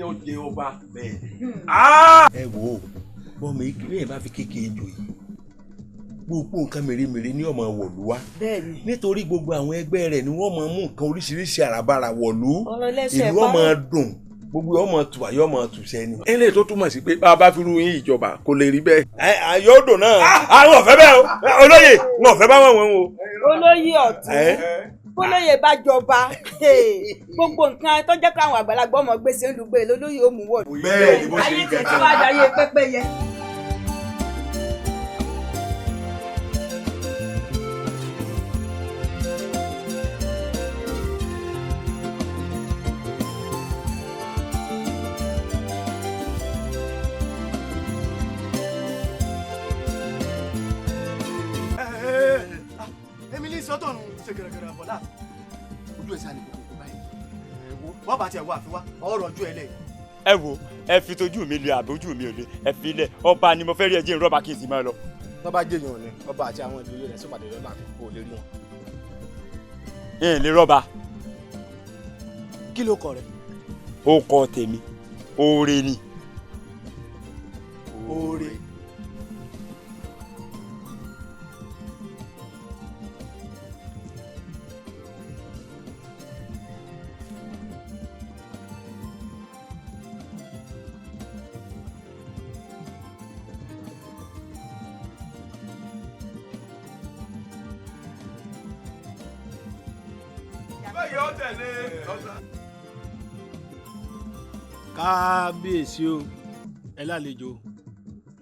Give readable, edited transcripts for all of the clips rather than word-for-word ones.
ó jẹ ọba. Ẹ wo bọ́mọ ìkíni ẹ̀ bá fi kékeré jò yìí gbogbo nǹkan mèremère ní ọmọ wọ̀lú wa nítorí gbogbo àwọn ẹgbẹ́ rẹ̀ ni wọ́n máa mú nǹkan oríṣiríṣi àràbarà wọ̀lú ìlú ọmọ dùn gbogbo ọmọ tù àyọ ọmọ tù sẹ́ni. Eléyìí tó túmọ̀ sí pé bá a bá fi rú yín ìjọba kò lè rí bẹ́ẹ̀. Yóò dùn náà àwọn ọ̀fẹ́ bẹ́ẹ̀ o olóyè wọn ọ̀fẹ́ bá wọn o. Olóyè ọ̀tún kólóyè bá jọba gbogbo nǹkan tó jẹ́ káwọn àgbàlagbà ọmọ gbèsè ń lùgbé lólóyè ó mú wọ̀. Bẹ́ẹ̀ ni bó ṣe rí gẹ́gẹ́. Ayé ti wá dayé pẹ́pẹ́yẹ. Bọ́ọ̀bà tiẹ̀ wà fi wá ọ̀rọ̀ ojú ẹ lẹ̀. Ẹ wo ẹ fi tójú mi lé àbójú mi ò lé ẹ fi lẹ ọba ni mo fẹ́ rí ẹ jẹ́ rọ́bà kí n sì máa lọ. Tọ́ba jẹ́yàn ni ọba àti àwọn ìdílé rẹ̀ sọ́pàdé lọ́nà àfi kó lè rí wọn. Ẹ lè rọ́bà. Kí ló kọ rẹ? Ó kọ tèmi oore ni. Oore. Kábíyèsí o, ẹ lálejò.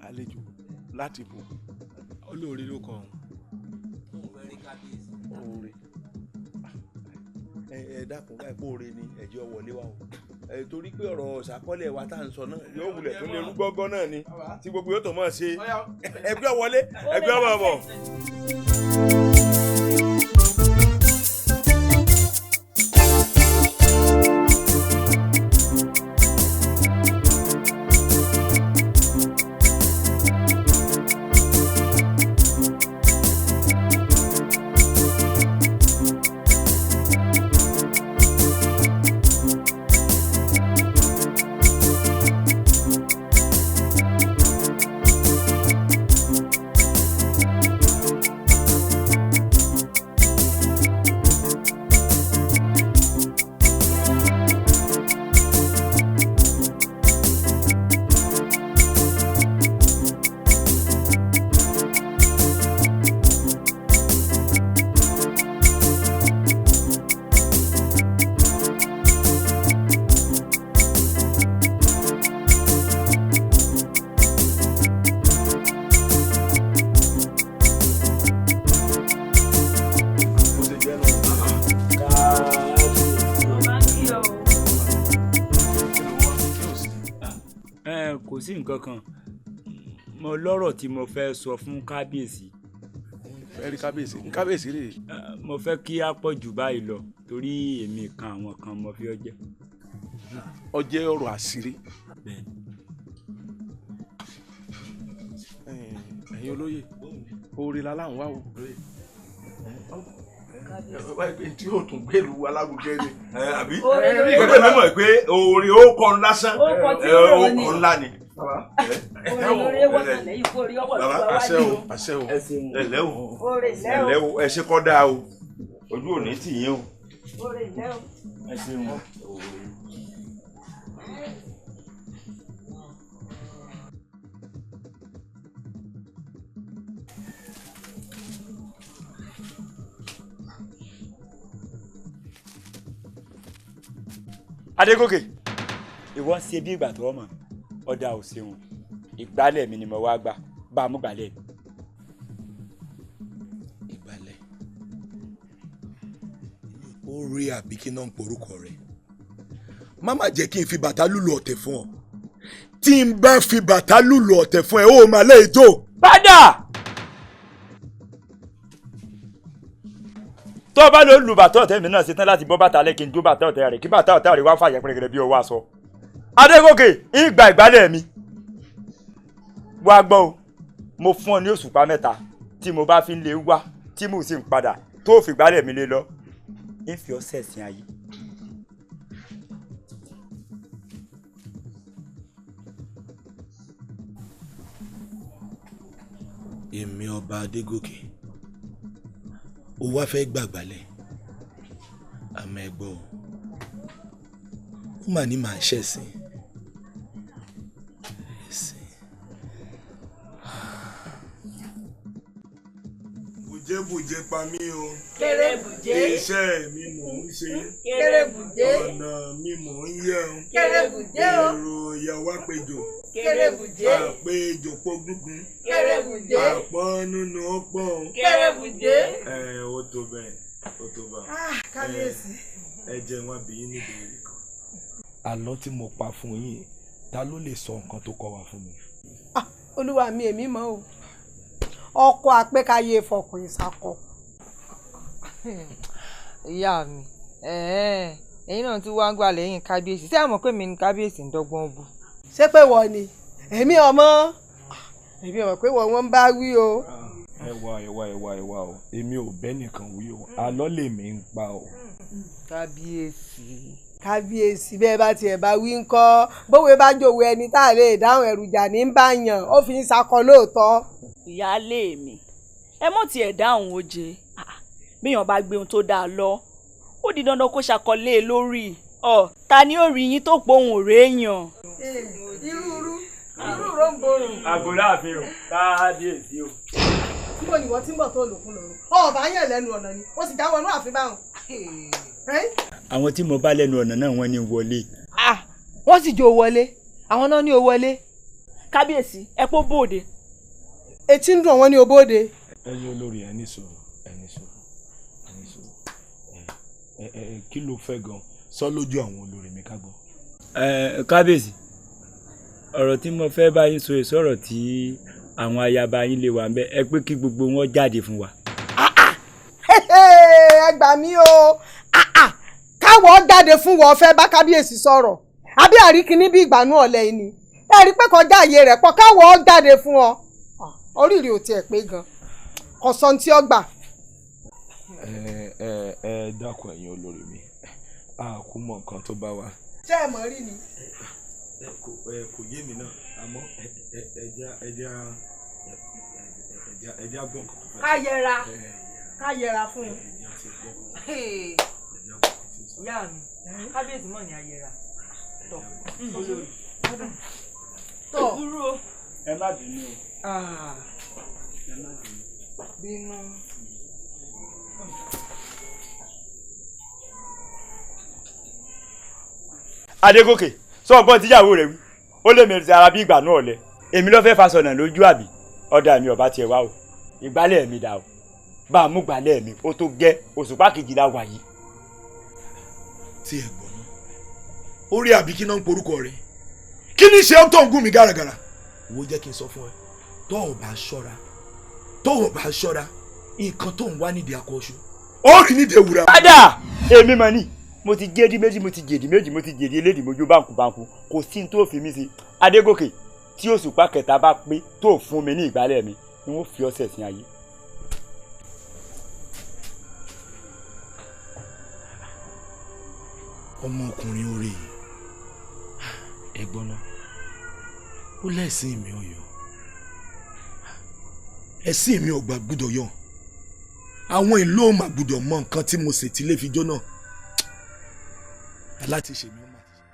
Àlejò láti bò. Olóore ló kọ. Oore. Ẹ dákun báyìí pé oore ni ẹ̀jẹ̀ wọlé wa o. Torí pé ọ̀rọ̀ ìṣàkọọ́lẹ̀ wa tá à ń sọ náà yóò wulẹ̀ tó lè rú gọ́gọ́ náà ni tí gbogbo yóò tó máa ṣe. Ẹgbẹ́ wọlé, ẹgbẹ́ ọmọ bọ̀. Kò sí nǹkan kan mo lọ́rọ̀ tí mo fẹ́ sọ fún kábíyèsí. Fẹ́ rí kábíyèsí kábíyèsí rè. Mo fẹ́ kí á pọ̀ jù báyìí lọ torí èmi kan àwọn kan mo fi ọ jẹ́. Ọ jẹ́ ọ̀rọ̀ àṣírí. Ẹ̀yin olóyè oore la láwọn wá o. Tí yóò tún gbèlú alárugẹ ni. Àbí ìgbẹ́ mi mọ̀ pé oore ó kọ́ lásán ó kọ́ ńlá ni. Àṣẹ o, àṣẹ o. Ẹ̀lẹ́ o, ẹ̀lẹ́ o, ẹ ṣe kọ́ dáa o, ojú ò ní tì yín o. Ẹ ṣeun. Adégòkè, ìwọ ń ṣe bí ìgbà tó mọ̀ ọ̀dà ò ṣeun ìgbálẹ̀ mi ni mo wá gbà bá a mú gbálẹ̀ mi. Ìgbálẹ̀ ó rí àbí kí náà ń porúkọ rẹ̀ má má jẹ́ kí n fi bàtà lùlù ọ̀tẹ̀ fún ọ tí n bá fi bàtà lùlù ọ̀tẹ̀ fún ẹ ó máa lé ijó. Padà tó bá lọ lu bàtà ọ̀tẹ̀ mi náà ṣetán láti bọ́ bàtà lẹ́ kí n jó bàtà ọ̀tẹ̀ rẹ̀ kí bàtà ọ̀tẹ̀ rẹ̀ wá fàyẹ̀ pẹ̀rẹ̀gẹ̀rẹ̀ bí ọwọ́ aṣọ. Adégòkè ìgbà ìgbálẹ̀ mi wá gbọ́ o mo fún ọ ní òṣùpá mẹ́ta tí mo bá fi ń lè wá tí mo sì ń padà tó fi ìgbálẹ̀ mi lé lọ ń fi ọsẹ̀ sin ayé. Èmi ọba Adégòkè, ó wá fẹ́ gbàgbálẹ̀, àmọ́ ẹ gbọ́ o, ó mà ní màá ṣẹ̀sìn. Bùjẹ́ pa mí o. Kéré bùjẹ́. Iṣẹ́ mi mò ń ṣe. Kéré bùjẹ́. Ọ̀nà mi mò ń yẹ o. Kéré bùjẹ́ o. Èrò ìyàwó àpèjọ. Kéré bùjẹ́. Àpèjọ pọ̀ gúngun. Kéré bùjẹ́. Àpọ̀ nínú ó pọ̀ o. Kéré bùjẹ́. Ẹ ó tó bẹ́ẹ̀, ó tó bá. Kábíyèsí. Ẹ jẹ́ wọn bí yín níbi èrè kan. Àlọ́ tí mo pa fún yín, ta ló lè sọ nǹkan tó kọ́ wa fún mi? Olúwa mi, èmi mọ̀ o. Ọkọ àpékáyé fọkùnrin sakọ. Ìyá mi, ẹ̀yin náà tún wá ń gbà lẹ́yìn kábíyèsí. Ṣé àmọ́ pé mi ni kábíyèsí ń dọ́gbọ́n bú? Ṣé pé wọ́n ni? Èmi ọmọ pé wọ́n ń bá wí o. Ẹ wá ẹ wá ẹ wá ẹ wá o, èmi ò bẹ́ nìkan wí o, àlọ́ lèmi ń pa o. Kábíyèsí. Kábíyèsí, bẹ́ẹ̀ bá tiẹ̀ bá wí ń kọ́, bówe bá jòwó ẹni tá a lè dáhùn ẹ̀rùjà ní bá yàn, ó fi ń sakọ lóòótọ́. Ìyáálé mi, ẹ mọ̀ tiẹ̀ dáhùn oje, bíyàn bá gbé ohun tó dáa lọ, ó di dandan kó ṣàkọlé lórí. Ọ ta ni ó rí yín tó pohùn òré yàn. Irú irú ń borùn. Àgọ́ láàfin o, kábíyèsí o. Níbo ni ìwọ tí ń bọ̀ tó lòkun lọ́rùn? Ọ̀bá yàn lẹ́nu ọ̀nà ni, ó sì dáwọ́ inú ààfin báwọn. Àwọn tí mo bá lẹ́nu ọ̀nà náà wọ́n ní wọlé. Wọ́n sì jọ wọlé, àwọn náà ní o wọlé. Kábíyèsí, ẹ kó bóde. Etí ń dùn wọ́n ní o bóde. Ẹ̀yin olórí, ẹ ní sùúrù, ẹ ní sùúrù, ẹ ní sùúrù. Ẹ kí ló fẹ́ gan? Sọ lójú àwọn olórí mi ká gbọ́. Kábíyèsí, ọ̀rọ̀ tí mo fẹ́ bá yín sọ èso ọ̀rọ̀ tí àwọn ayaba yín lè wà ń bẹ, ẹ pé kí gbogbo wọn jáde fún wa. Ẹ gbà mí o, káwọ́ jáde fún wọn fẹ́ bá kábíyèsí sọ̀rọ̀, àbí àríkíní bí ìgbàanú ọ̀lẹ́ yìí ni ẹ rí pé kọjá àyè rẹ̀ pọ̀, káwọ́ jáde fún ọ. Oríire ò tiẹ̀ pé gan, kò sọ tí ó gbà. Ẹ ẹ ẹ dákun ẹ̀yin olórí mi, a kò mọ nǹkan tó bá wa. Ṣé ẹ mọ̀ rí ni? Kò yé mi náà, àmọ́ ẹja gbọ́ nǹkan tó fẹ́. Ká yẹra fún un. Ìyá mi, kábíyèsí mọ̀ ní ayẹra. Tọ̀ olórí. Tọ̀ ẹ má bínú o. Ẹ má bínú. Bínú. Adégòkè, sọ ọgbọ́n tíyàwó rẹ̀ wí, ó lè mẹ́rin ara bí ìgbà náà lẹ. Èmi ló fẹ́ fasọ̀nà lójú àbí? Ọ̀dà mi ọ̀bá tiẹ̀ wá o, ìgbálẹ̀ mi dà o, bá a mú gbálẹ̀ mi, ó tó gẹ́, òṣùpá kejìlá wà yìí. Tí ẹ gbọ́ ná, orí àbí kí náà ń porúkọ rẹ̀? Kí ni ṣe tó ń gún mi gàràgàrà? Wo jẹ́ kí n sọ fún ẹ, tó o bá ṣọ́ra, tó o bá ṣọ́ra, nǹkan tó ń wá nídìí akọ́ṣu, ó rí nídìí ewúrẹ́. Padà èmi mọ̀ ni, mo ti géèdì méjì, mo ti jèdì méjì, mo ti jèdì elédìí mojú báǹkù báǹkù, kò sí ní tó fi mí sí. Adégòkè, tí òṣùpá kẹta bá pé tó fún mi ní ìgbálẹ̀ mi, ni wọ́n fi ọ̀sẹ̀ sí ayé. Ọmọkùnrin orí yìí, ẹ̀gbọ́n náà, ó lẹ́sìn mi ò yọ, ẹ̀sìn mi ò gbà gbúdọ̀ yọ, àwọn ìlú ò mà gbúdọ̀ mọ nǹkan tí mo ṣètì lè fi jóná aláti ṣe mi ó mà ti ṣe.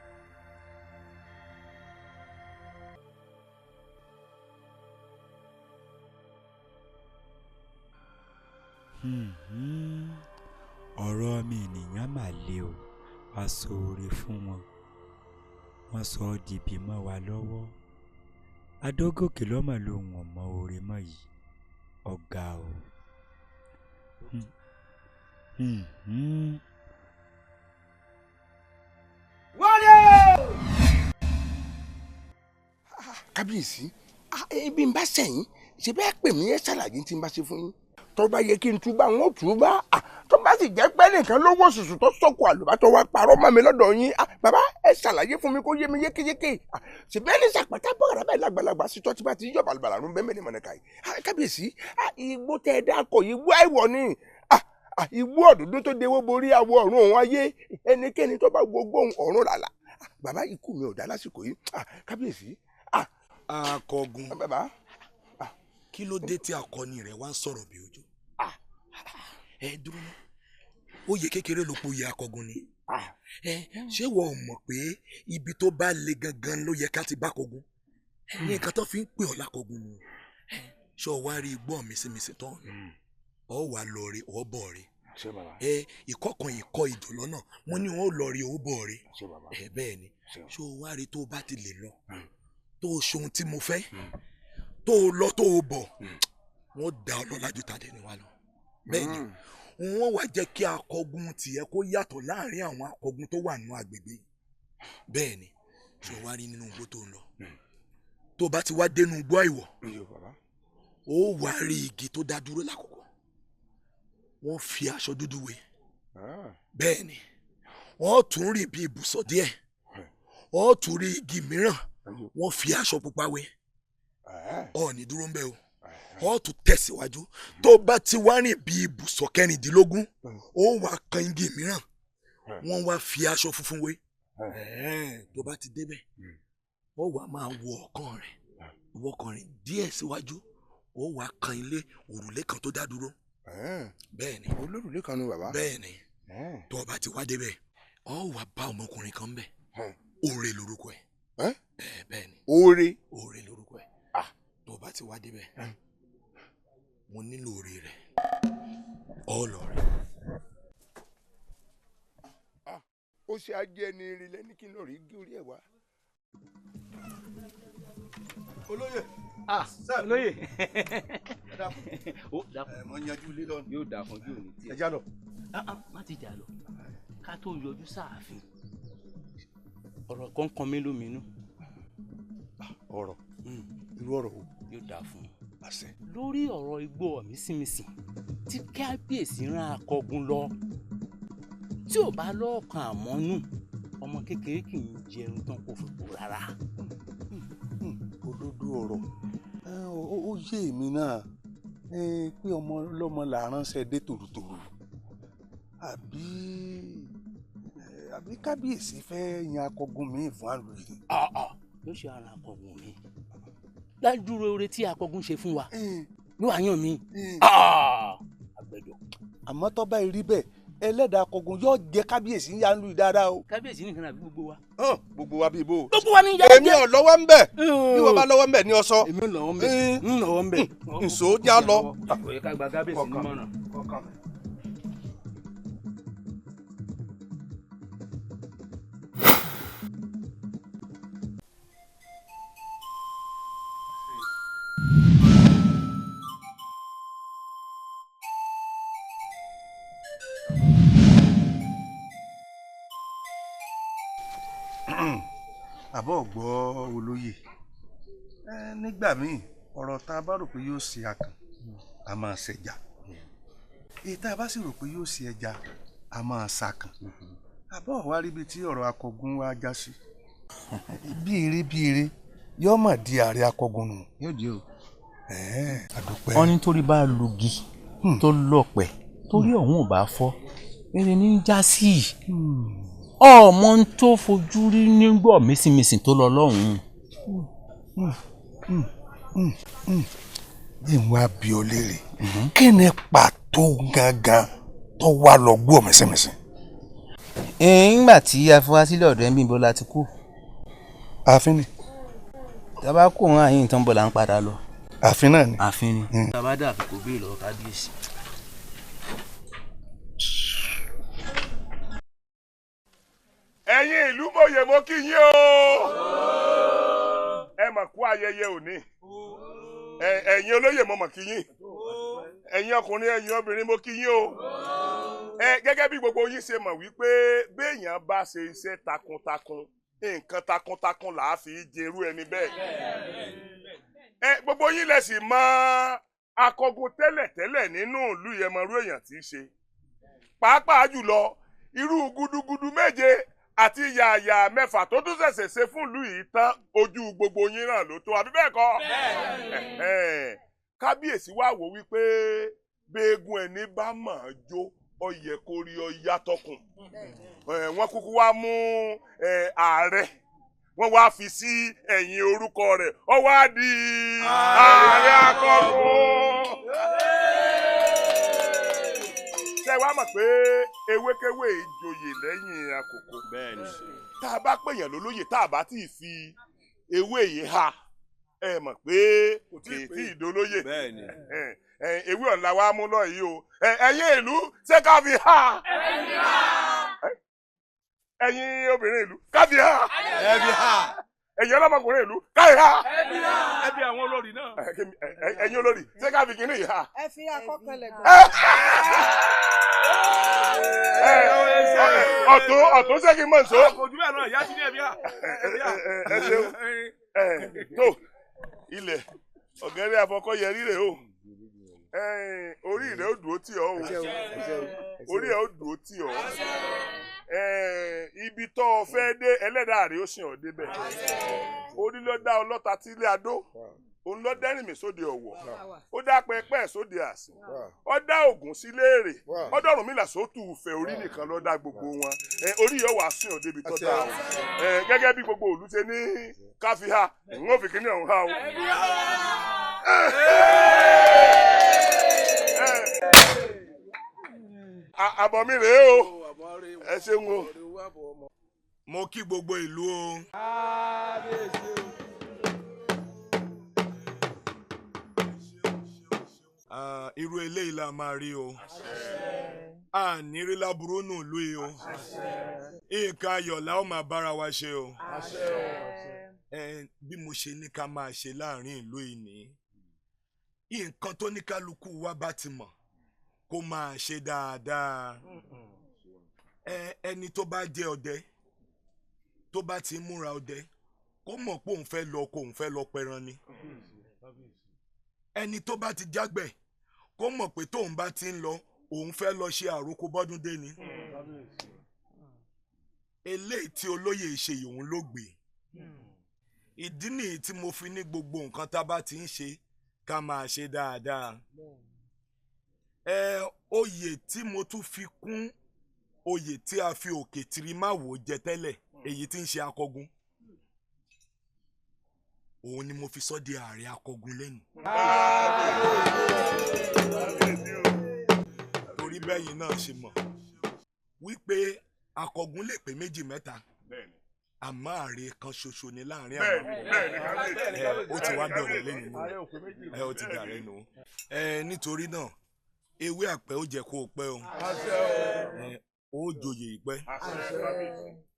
Ọ̀rọ̀ mi ènìyàn mà le o, a ṣoore fún wọn, wọ́n sọ ọ́ dìbì mọ́ wa lọ́wọ́. Adégòkè lọ́mọ lòun ọmọ oore mọ́ yìí, ọ̀gá o. Wọlé! Kábíyèsí, ebi ń bá sẹ́yìn, ṣe bẹ́ẹ̀ pè mí ẹ ṣàlàyé tí ń bá ṣe fún yín. Tó bá yẹ kí n túbà, wọn ò túbà. Tó bá sì jẹ́ pé nìkan ló wò sùsù tó sọ̀kò àlùbá tó wá parọ́ mọ́ mi lọ́dọ̀ yín, bàbá ẹ ṣàlàyé fún mi kó yé mi yékéyéké. Ṣèbẹ́ ní sàpàtà bọ̀rọ̀ báyìí lágbàlagbà sí tọ́tí bá ti yọ̀ bàlùbàlà rún bẹ́ẹ̀ ní mọ̀nàkà yìí. Kábíyèsí, igbó tẹ́ ẹ dákọ̀ igbó àìwọ̀ ni, igbó ọ̀dúndún tó dewó borí àwọ̀ ọ̀run òun ayé, ẹnikẹ́ni tó bá gbogbo ọ̀run làlà. Bàbá, ikú mi ò dá lásìkò yìí. Kábíyèsí. Akọgun, bàbá, Kí ló dé tí akọni rẹ wá ń sọ̀rọ̀ bí ojú? Ẹ dúró ná, oyè kékeré ló po oyè akọgun ni. Ṣé wọ́n mọ̀ pé ibi tó bá le gangan ló yẹ ká ti bá kọgun? Ní nǹkan tó fi ń pè ọ́ lákọgun nù. Ṣé o wá rí igbó mísímísì tán? Ọ wà lọ rí ọ bọ̀ rí. Ìkọ̀kan ìkọ ìjò lọ́nà wọ́n ní wọ́n lọ rí ọ bọ̀ rí. Bẹ́ẹ̀ ni. Ṣé o wá rí tó bá ti lè lọ tó o ṣohun tí mo fẹ́ tó o lọ tó o bọ̀ wọ́n da ọ lọ́lá ju tàdé ni wá lọ. Bẹ́ẹ̀ ni wọ́n wá jẹ́ kí akọgun tiẹ̀ kó yàtọ̀ láàrin àwọn akọgun tó wà nínú agbègbè yìí. Bẹ́ẹ̀ ni. Ṣé o wá rí nínú igbó tó ń lọ tó bá ti wá dénú igbó àìwọ̀ ó wá rí igi tó dá dúró lákòókò wọ́n fi aṣọ dúdú wé. Bẹ́ẹ̀ ni wọ́n tún rí bí ibùsọ̀ díẹ̀ wọ́n tún rí igi mìíràn wọ́n fi aṣọ pupa wé. Ọ̀ọ́ni dúró ń bẹ̀ o, wọ́n tún tẹ̀síwájú tó bá ti wá rìn bí ibùsọ̀ 16 ó wá kan igi mìíràn wọ́n wá fi aṣọ funfun wé. Tó bá ti débẹ̀ ó wá máa wọ ọ̀kan rẹ̀ wọ ọ̀kan rẹ̀ díẹ̀ síwájú ó wá kan ilé òrùlé kan tó dá dúró. Bẹ́ẹ̀ ni olórùlé kan ni bàbá. Bẹ́ẹ̀ ni tó bá ti wá débẹ̀ ó wá bá ọmọkùnrin kan bẹ̀. Oore lorúkọ ẹ̀. Bẹ́ẹ̀ ni Oore. Oore lorúkọ ẹ̀. Tó bá ti wá débẹ̀ mo nílò oore rẹ̀ ọ lọ rẹ̀. Ó ṣe ajé ẹni rí lẹ́ni kí n lọ rí gé orí ẹ̀ wá. Olóyè. Olóyè. Mo yanjú ilé lọ. Yóò dà fún ojú òní tiẹ̀. Ẹ já lọ. Má ti jà lọ ká tó yọjú sáàfin ọ̀rọ̀ kan kan mí lóminú. Ọ̀rọ̀ irú ọ̀rọ̀ wo? Yóò dà fún un. Àṣẹ. Lórí ọ̀rọ̀ igbó ọ̀mísìmísì tí kábíyèsí rán akọgun lọ tí ò bá lọ́ọ̀kan àmọ́nù ọmọ kékeré kì í jẹun tán kó fi kú rárá. Òdodo ọ̀rọ̀ ó yé èmi náà pé ọmọ ọlọ́mọ là ránṣẹ́ dé tòrútòrú àbí kábíyèsí fẹ́ yan akọgun míì fún àlù yìí. Yóò ṣe ara akọgun mi ládùúró oore tí akọgun ṣe fún wa yóò wá yàn mí àgbẹ̀dọ̀. Àmọ́ tó bá rí bẹ́ẹ̀ ẹlẹ́dàá akọgun yóò jẹ kábíyèsí ń yanu dáadáa o. Kábíyèsí nìkan àbí gbogbo wa. Gbogbo wa bíi bó. Gbogbo wa ní yàrá jẹ. Èmi ò lọ́wọ́ ń bẹ̀ bí wọ́n bá lọ́wọ́ ń bẹ̀ ní ọ̀sọ́. Èmi ò lọ́wọ́ ń bẹ̀ ń lọ́wọ́ ń bẹ̀. Nsò já lọ. Kò yẹ ká gba kábíyèsí nímọ̀ràn. Àbọ̀ gbọ́ olóyè nígbà míì ọ̀rọ̀ tá a bá rò pé yóò ṣe akàn a máa ṣẹja, èyí tá a bá sì rò pé yóò ṣe ẹja a máa ṣàkàn. Àbọ̀ wá ríbi tí ọ̀rọ̀ akọgun wa já sí. Bí eré bí eré yóò mà di ààrẹ akọgun nù. Yóò di o. Àdúpẹ́. Wọ́n ní torí bá lugi tó lọ̀pẹ̀ torí ọ̀hún ò bá fọ́ eré ní já sí i. Ọmọ ń tó fojú rí nígbà mísìmísì tó lọ lọ́hùn-ún. Bí n wá bi ọ léèrè kí ni pàtó gangan tó wà lọ gbọ́ mísìmísì. Ńgbà tí a fi wá sílẹ̀ ọ̀dọ̀ ẹ̀ ń bí ibo la ti kú. Ààfin ni. Tá a bá kó òun àyìn tán bọ̀ là ń padà lọ. Ààfin náà ni. Ààfin ni. Tá a bá dà àfi kò béèrè lọ́wọ́ kábíyèsí. Ẹ̀yin ìlú mòye mo kí yín o. Ẹ mà kú ayẹyẹ òní. Ẹ̀yin olóyè mo mà kí yín. Ẹ̀yin ọkùnrin ẹ̀yin obìnrin mo kí yín o. Gẹ́gẹ́ bí gbogbo yín ṣe mọ̀ wípé béèyàn bá ṣe iṣẹ́ takuntakun nǹkan takuntakun là á fi jẹrú ẹni bẹ́ẹ̀. Gbogbo yín lẹ sì mọ̀ akọgun tẹ́lẹ̀tẹ́lẹ̀ nínú ìlú yẹmọrú èèyàn tí í ṣe. Pàápàá jùlọ irú gudugudu méje àti yàyà mẹ́fà tó tún ṣẹ̀ṣẹ̀ ṣe fún ìlú yìí tán ojú gbogbo yín náà ló tó àbí bẹ́ẹ̀ kọ́. Kábíyèsí wá wò wípé béègùn ẹni bá mọ̀ ọ́n jó ó yẹ kó rí ọ yàtọ̀kùn. Wọ́n kúkú wá mú ààrẹ Wọ́n wá fi sí ẹ̀yìn orúkọ rẹ̀, ó wá di ààrẹ akọgun. Ṣé wàá mọ̀ pé ewékewé ìjòyè lẹ́yìn àkókò? Tá a bá pèèyàn lólóyè tá a bá tí ì fi ewé yìí ha, ẹ mọ̀ pé kò tí ì dolóyè. Ewé ọ̀la wa mú lọ yìí o. Ẹ̀yin ìlú, ṣé ká fi ha? Ẹ̀yin obìnrin ìlú, ká fi ha. Ẹ̀yin ọlọ́mọkùnrin ìlú, ká fi ha. Ẹbí àwọn olórí náà. Ẹ̀yin olórí, ṣé ká fi kíní yìí ha? Ẹ fi akọ́kànlẹ̀ gbọ́. Ọ̀tún ọ̀tún ṣé kí n mọ̀ nsọ. Kò jù bẹ́ẹ̀ náà, ìyá ti ní ẹbí hà. Ẹ ṣeun. Tó ilẹ̀ ọ̀gẹ́rẹ́ afọkọ́yẹrí rè o. Orí rẹ̀ ó dúró tì ọ́ o. Orí rẹ̀ ó dúró tì ọ́. Ibi tó o fẹ́ dé, ẹlẹ́dàá rẹ̀ ó sìn ọ́ débẹ̀. Orí ló dá ọlọ́ta tí ilé adó. Òun ló dẹ́rìn mí sóde ọ̀wọ̀. Ó dá pẹpẹ sóde àsìn. Ó dá Ògún sí léèrè. Ó dọ̀rùn mí làsótù ìfẹ́, orí nìkan ló dá gbogbo wọn. Orí yóò wá sìn ọ́ débi tó dá o. Gẹ́gẹ́ bí gbogbo òlú ṣe ní káfíhà, ìwọ̀n òfin kìíní ọ̀hún ha o. Àbọ̀ mi rèé o. Ẹ ṣeun o. Mo kí gbogbo ìlú o. Irú eléyìí la máa rí o. A ní rí láburú nù ìlú yìí o. Nǹkan ayọ̀ la ó máa bára wa ṣe o. Bí mo ṣe ní ká máa ṣe láàrin ìlú yìí ní. Nǹkan tó ní kálukú wa bá ti mọ̀ kó máa ṣe dáadáa. Ẹni tó bá jẹ́ ọdẹ, tó bá ti múra ọdẹ, kó mọ̀ pé òun fẹ́ lọ kó òun fẹ́ lọ pẹran ni. Ẹni tó bá ti jágbẹ̀, kó mọ̀ pé tóun bá ti ń lọ, òun fẹ́ lọ ṣe àròkọ bọ́dún dé ni. Eléyìí tí olóyè ṣe òun ló gbé. Ìdí nìyí tí mo fi ní gbogbo nǹkan tá a bá ti ń ṣe ká máa ṣe dáadáa. Oyè tí mo tún fi kún oyè tí a fi òkè tìrìmáwò jẹ tẹ́lẹ̀, èyí tí ń ṣe akọgun, òun ni mo fi sọ di ààrẹ akọgun lẹ́nu. Torí bẹ́yìn náà ṣe mọ̀ wípé akọgun lè pé méjì mẹ́ta, àmọ́ ààrẹ kan ṣoṣo ni láàrin àwọn akọgun. Ó ti wá dọ̀rẹ́ lẹ́nu nù. Ó ti dàrẹ́ nù. Nítorí náà, ewé àpẹ́ ó jẹ́ kó o pẹ́ o. Ó joyè ìpẹ́.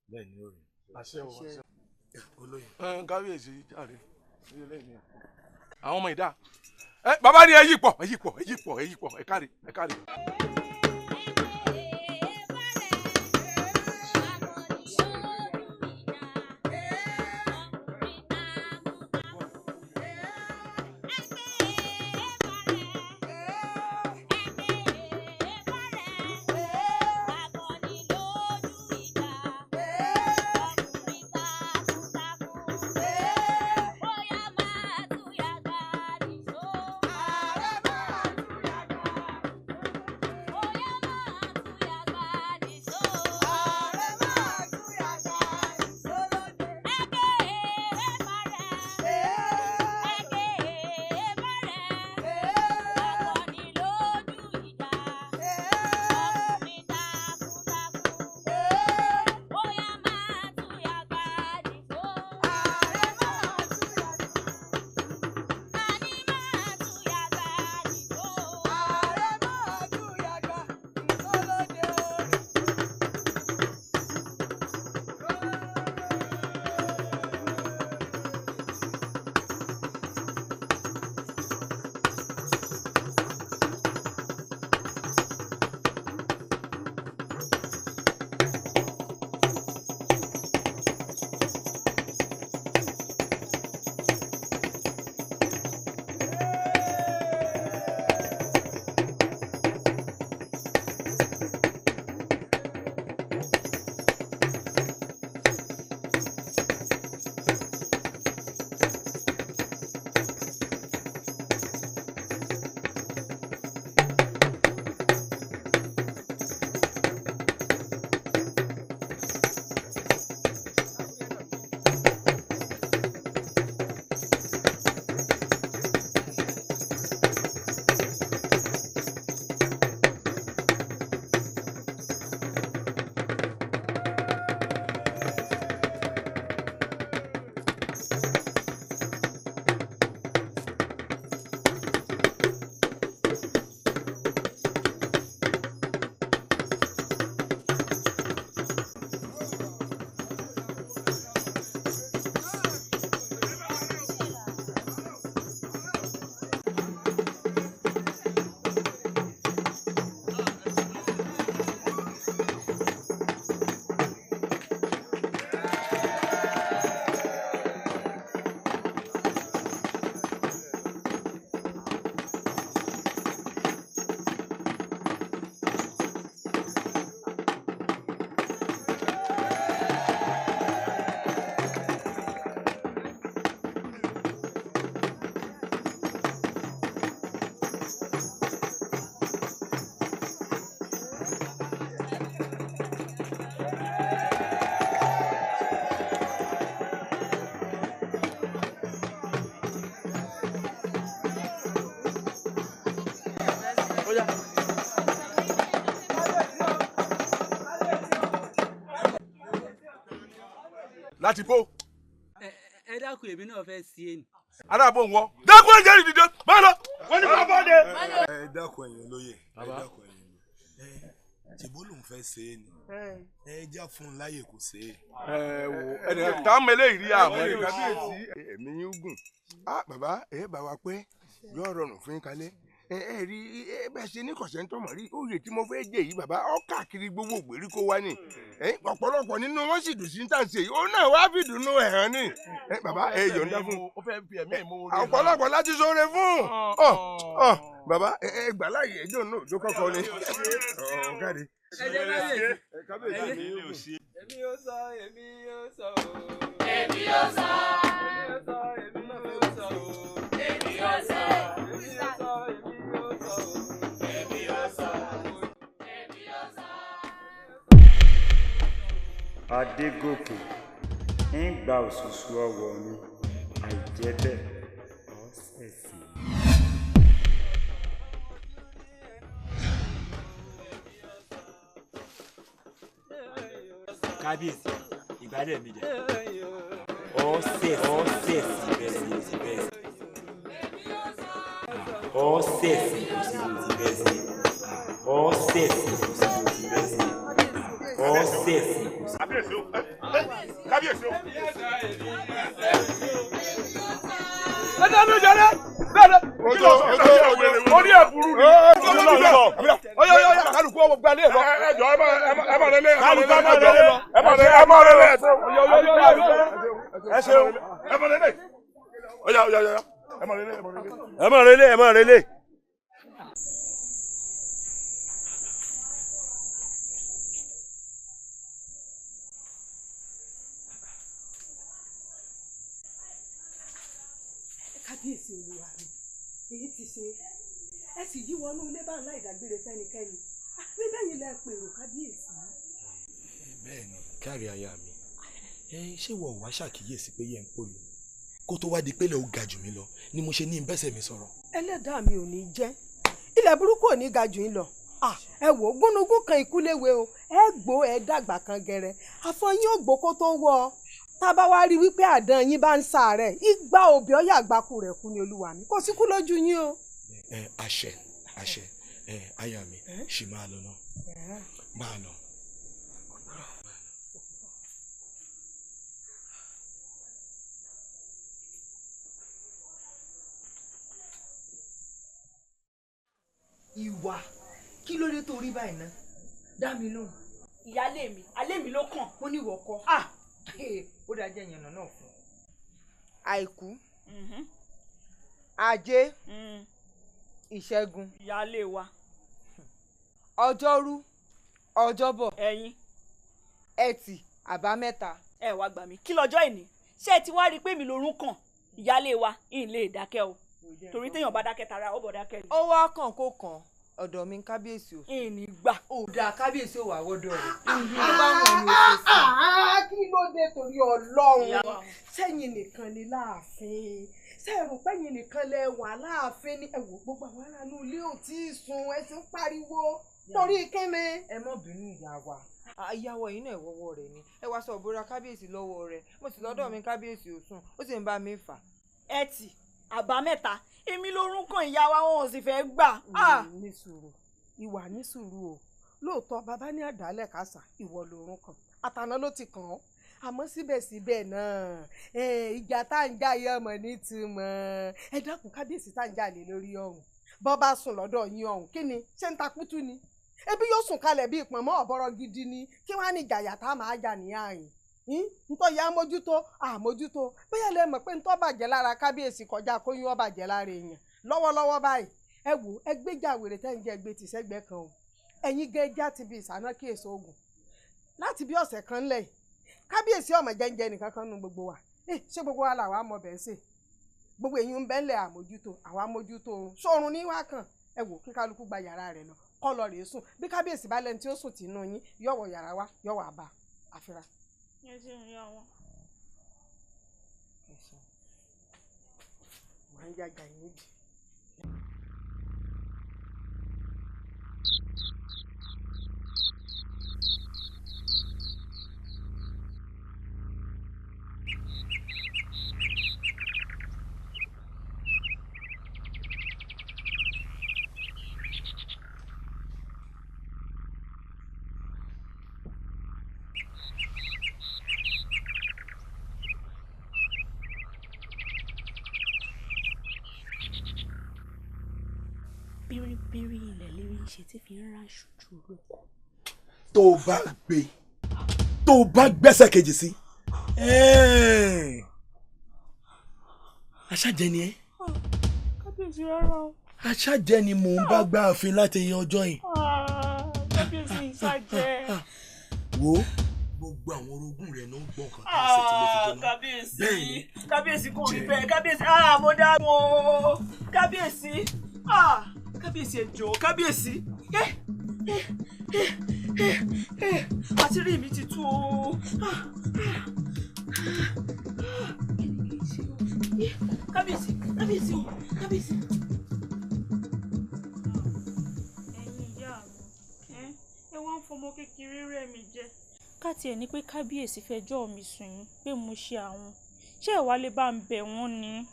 Bẹ́ẹ̀ ni ó rí. Olóyè. Kábíyèsí jáde. Àwọn ọmọ ìdá. Bàbá ni ẹ yí pọ̀, ẹ yí pọ̀, ẹ yí pọ̀, ẹ yí pọ̀, ẹ káre, ẹ káre. yá. Láti bó. Ẹ dákun, èmi náà fẹ́ sí ẹni. Aláàbò ń wọ. Dákun, ẹ̀jẹ̀ rì dìde máa lọ. Wọ́n ní kó bọ́ de. Ẹ dákun ẹ̀yin olóyè, ẹ dákun ẹ̀yin olóyè, ṣèbó lòun fẹ́ ṣe é ni, ẹ já fún un láyè kò ṣe é. Ẹ wo ẹnìkan tá a mọ eléyìí rí àmọ́ ẹ kábíyèsí, ẹ̀mí yín gùn. Ah bàbá, ẹ bá wa pẹ́, yóò rọrùn fún yín kalẹ̀. Ẹ rí ẹ bẹ́ẹ̀ ṣe ní kọ̀sẹ̀ ń tọ̀mọ̀ rí oyè tí mo fẹ́ jẹ yìí bàbá, ọ káàkiri gbogbo ìgbèríko wa ni ọ̀pọ̀lọpọ̀ nínú wọn sì dùn sí tá à ń ṣe yìí, ó náà wá fi dùnú ẹ̀ hàn ni. Bàbá ẹ yọ̀ǹda fún ọ̀pọ̀lọpọ̀ láti ṣoore fún ọ ọ bàbá, ẹ gbà láàyè ẹjọ́ náà jó kọ́kọ́ ni ọ̀gáde. Èmi yóò sọ, èmi yóò sọ o. Èmi yóò sọ. Èmi yóò sọ, èmi yóò sọ o. Èmi yóò sọ. Èmi yóò sọ, èmi yóò sọ o. Èmi yóò sọ. Èmi yóò sọ. Adégòkè ń gba òṣùṣù ọwọ́ mi, àìjẹ́ bẹ́ẹ̀ ọ̀sẹ̀ sí i. Kábíyèsí, ìgbálẹ̀ mi dẹ̀. Ọ̀sẹ̀ ọ̀sẹ̀ sí bẹ́ẹ̀ sí bẹ́ẹ̀ sí. Ọ̀sẹ̀ sí kò sí bó ti bẹ́ẹ̀ sí. Ọ̀sẹ̀ sí kò sí bó ti bẹ́ẹ̀ sí. Ọ̀sẹ̀ sí kò sí. Kábíyèsí o, kábíyèsí o. Ẹ dáná jẹrẹ bẹ́ẹ̀ Ojo ojo orí ẹ̀ burú ni. Ọyọ ọyọ ọyọ, kálukú ọwọ́ gbalẹ̀ lọ. Ẹ jọ, ẹ má lélẹ̀, kálukú ẹ má lélẹ̀ lọ. Ẹ má lélẹ̀, ẹ má lélẹ̀. Ẹ ṣeun. Ẹ má lélẹ̀. Ọyà ọyà ọyà, ẹ má lélẹ̀, ẹ má lélẹ̀. Ẹ má relé, ẹ má relé. Kábíyèsí olúwa mi, èyí ti ṣe ẹ sì yí wọnú ilé bá ńlá ìdágbére fẹ́nikẹ́ni àbí bẹ́yìn lẹ pèrò kábíyèsí. Bẹ́ẹ̀ ni, kárí aya mi, ẹ ṣé wọ wá ṣàkíyèsí pé yẹn ń pòlù kó tó wá di pélé ó ga jù mí lọ ni mo ṣe ní bẹ́sẹ̀ mi sọ̀rọ̀. Ẹlẹ́dàá mi ò ní jẹ́ ilẹ̀ burúkú ò ní ga jù yín lọ. Ẹ wò ó, gúnugún kan ikú léwe o, ẹ gbó ẹ dàgbà kan gẹrẹ, àfọyín ògbó kó tó wọ ọ. Tá a bá wá rí wípé àdán yín bá ń ṣàárẹ̀, igba òbí ọyà àgbákù rẹ̀ kú ni olúwa mi, kò sí kú lójú yín o. Ẹ àṣẹ àṣẹ, ẹ aya mi, ṣì máa lọ náà, máa lọ. Ìwà kí ló dé tó rí báyìí ná? Dá mi lóhùn. Ìyáálé mi, alé mi ló kàn. Mo ní ìwọ kọ́. Ó dáa, jẹ́ ìyànnà náà fún un. Àìkú, ajé, ìṣẹ́gun. Ìyáálé wa. Ọjọ́rú, ọjọ́bọ̀. Ẹ̀yin. Ẹtì, àbámẹ́ta. Ẹ wá gbà mí, kí lọ́jọ́ ìní ṣé ẹ ti wá rí i pé mi lorún kàn? Ìyáálé wa, ń lè dákẹ́ o, torí téèyàn bá dákẹ́ tara ó bọ̀ dákẹ́ ni. Ó wá kàn kó kàn ọ̀dọ̀ mi kábíyèsí o. Ìní gbà. Ó dáa, kábíyèsí ò wà wọ́dọ̀ rẹ̀. Tó bá wọn ní oṣù sí. Kí ló dé torí Ọlọ́run? Sẹ́yìn nìkan ni láàfin, sẹ́rù pẹ́yìn nìkan lẹ wà láàfin ni? Ẹ wò, gbogbo àwọn aráàlú ilé ò tí ì sùn, ẹ sì ń pariwo torí kíni. Ẹ má bínú ìyá wa, ìyàwó yìí náà ìwọ́wọ́ rẹ̀ ni ẹ wá sọ òbúra kábíyèsí lọ́wọ́ rẹ̀, mo sì lọ́dọ̀ mi kábíyèsí ò sùn, ó sì ń bá mi fà. Ẹtì, àbámẹ́ta, èmi lorún kan ìyá wa, wọn ò sì fẹ́ gbà. Ní sùúrù ìwà, ní sùúrù o. Lóòótọ́ bàbá ní àdálẹ̀ kásá, ìwọ lorún kan, àtàná ló ti kàn án, àmọ́ síbẹ̀síbẹ̀ náà ìjà tá à ń jà yẹ ọmọ nítumọ̀. Ẹ dákun kábíyèsí, tá à ń jà lé lórí ọ̀hún, bọ́ bá sùn lọ́dọ̀ yín ọ̀hún, kí ni ṣé ń ta kútú ni? Ebi yóò sùn kalẹ̀ bí ìpọ̀nmọ́ ọ̀bọ̀rọ̀ gidi ni. Kí wọ́n á ní jàyà tá a máa jà ní àyìn ntọ́ ya mójútó àmójútó, bóyá lẹ mọ̀ pé ntọ́ bàjẹ́ lára kábíyèsí kọjá kóyún ó bàjẹ́ lára èèyàn lọ́wọ́lọ́wọ́ báyìí. Ẹ wò, ẹ gbéjà wèrè tẹ́ ń jẹ́ gbé tìṣẹ́gbẹ́ kan o. Ẹ̀yin gẹ́jà ti bí ìsáná kí èso oògùn láti bí ọ̀sẹ̀ kan lẹ̀, kábíyèsí ọmọ jẹ́ńjẹ́ nìkan kan nu gbogbo wa. Ṣé gbogbo wa làwa mọ bẹ́ẹ̀ sè? Gbogbo èyí ń bẹ́ńlẹ̀ àmójútó, àwa mójútó oorun sórun ní wá kàn. Ẹ wò, kí kálukú gba yàrá rẹ̀ lọ, kọ́ lọ rèé sùn. Bí kábíyèsí bá lẹ́ni tí ó sùn tìǹú yín, yọ̀wọ̀ yàrá wa, yọ̀wọ̀ àbá àfira. Ẹ ṣeun yá wọn. Wọ́n á yàgà yín dì. ṣe tí fi ń ránṣu ju olóko. Tó o bá gbé, tó o bá gbẹ́sẹ̀ kejì sí, aṣájẹ ni ẹ. Kábíyèsí, rárá o. Aṣájẹ ni mò ń bá gbá ààfin láti yan ọjọ́ yìí. Kábíyèsí, ìṣàjẹ. Wo gbogbo àwọn orogún rẹ ló ń gbọ́ nǹkan tó ń ṣe tí lè fi jóná. Kábíyèsí, kábíyèsí, kò rí bẹ́ẹ̀ kábíyèsí. Mo dá wọn kábíyèsí. Kábíyèsí, ẹ jọ̀ọ́ kábíyèsí. Àṣírí mi ti tú o. Kábíyèsí, kábíyèsí o, kábíyèsí. Ẹ̀yin ìyá mi, ẹ wá ń fọmọ kékeré rẹ̀ mi jẹ. Ká tiẹ̀ ní pé kábíyèsí fẹjọ́ mi sùn yín pé mo ṣe àwọn, ṣé ẹ wá lè bá ń bẹ̀ wọ́n ni.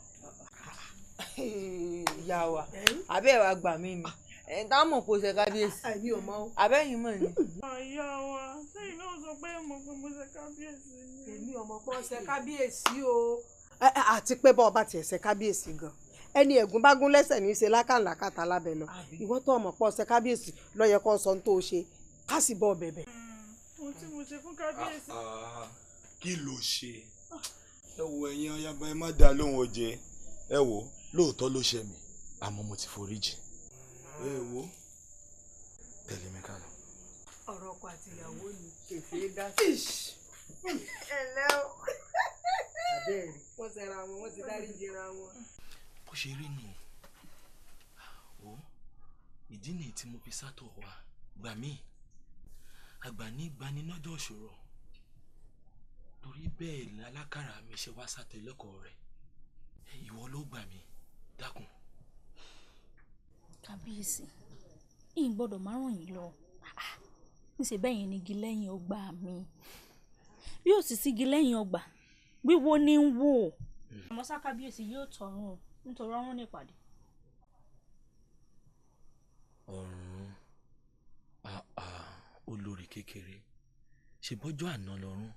Ìyá wa, àbẹ́ ẹ̀ wá gbà mí ni ẹ̀ ń táwọn mọ̀ kó ṣe kábíyèsí. Àìní ò mọ̀ o. Àbẹ́yìn mọ̀ ni. Ìyá wa, sẹ́yìn náà sọ pé mo pé mo ṣe kábíyèsí ni. Èmi ò mọ̀ pé ó ṣe kábíyèsí o. Àti pé bọ́ ọba tiẹ̀ ṣe kábíyèsí gan, ẹni ẹ̀gún bá gún lẹ́sẹ̀ ní í ṣe lákàlàkàtà lábẹ́ lọ. Ìwọ tó ọmọ pọ̀ ṣe kábíyèsí ló yẹ kó sọ ohun tó ṣe, ká sì bọ́ bẹ̀bẹ̀. Ohun tí mo ṣe fún kábíyèsí. Kí ló ṣe? Ẹ wo ẹ̀yin ayaba, ẹ má dá lóhùn oje. Ẹ wo, lóòótọ́ ló ṣe mí, àmọ́ mo ti foríjì. Ẹ wo, tẹ̀lé mi ká lọ. Ọ̀rọ̀ ọkọ àti ìyàwó ni kèfé dá sí. Ẹ lẹ́ o. Àbẹ́ẹ̀rí, wọ́n ṣẹra wọn, wọ́n ti dárí jìra wọn. Bó ṣe rí nù ó, ìdí nìyí tí mo fi sátọ̀ wá gbà mí. Àgbà ní gbani lọ́jọ́ ìṣòro, torí bẹ́ẹ̀ lálákàrà mi ṣe wá sátẹlẹ́kọ̀ọ́ rẹ̀. Ìwọ ló gbà mí, dákun. Kábíyèsí, yìí gbọ́dọ̀ má ràn yín lọ. Níṣẹ́ bẹ́ẹ̀ yẹn ni igi lẹ́yìn ọgbà mi. Bí ó sì sígi lẹ́yìn ọgbà, wíwo ni ń wò. Àmọ́ ṣá kábíyèsí yóò tọrùn o, nítorí ọ̀run nípàdé. Ọ̀run, olórí kékeré, ṣe bọ́jọ́ àná lọ́rùn.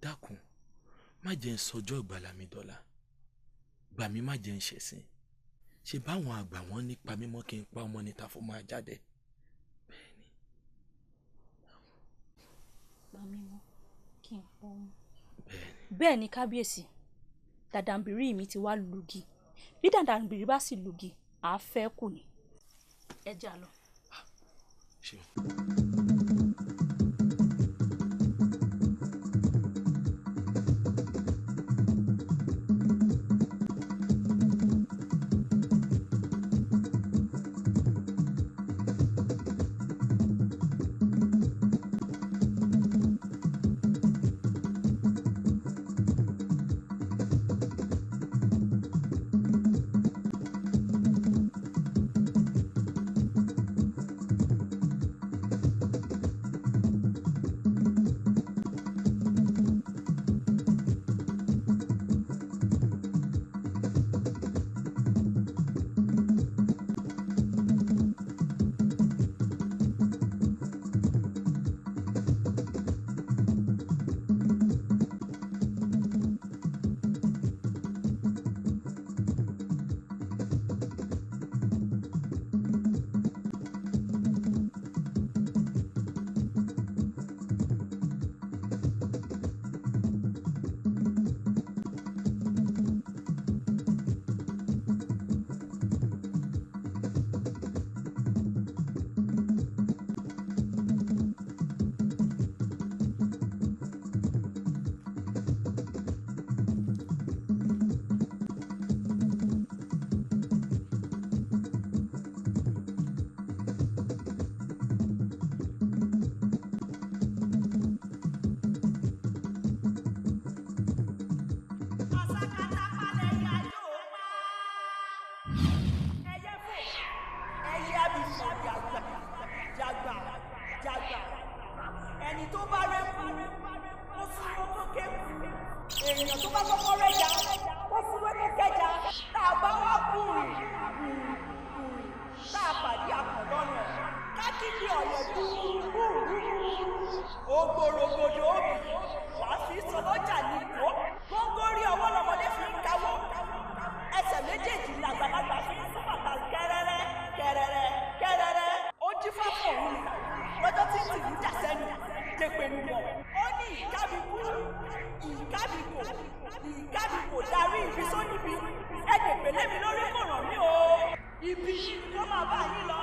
Dákun, má jẹ́ ń sọjọ́ ìgbàlà mi dọ́là. Gbà mí, má jẹ́ ń ṣẹ̀sín. Ṣe báwọn àgbà wọn nípa mímọ́ kí n pa ọmọ níta fún máa jáde. Bẹ́ẹ̀ni. Pa mímọ́ kí n pọ́ ọmọ. Bẹ́ẹ̀ ni kábíyèsí, dàdàǹbìrí mi ti wá lugi. Bí dàdàǹbìrí bá sì lugi, àá fẹ́ kù ni. Ẹ jà lọ. Ṣé Ẹni tó bá rẹ́ kú, ó súnmọ́ kó kékú. Èèyàn tó bá kọ́kọ́ rẹ́jà, ó súnmọ́ kó kẹja. Tá a bá wá kùrì kùrì kùrì, tá a pàdé àkàndọ́nà, ká kígbe ọ̀yẹ̀ gbúrú. Ògbòrògbòdò òbí làá fi sọ lọ́jà ní ìkó. Góńgóri ọwọ́ lọmọdé fi ń kawó. Ẹsẹ̀ méjèèjì làgbàlagbà fi ń sún bàtà kẹrẹrẹ kẹrẹrẹ kẹrẹrẹ. ìlú dà sẹ́nu dépinnu wọ̀. Ó ní ìkábíkú, ìkábíkò, ìkábíkò darí ibi sóníbi. Ẹ dèpè lémi lórí kò ràn mí o. Ibi kó máa bá yín lọ.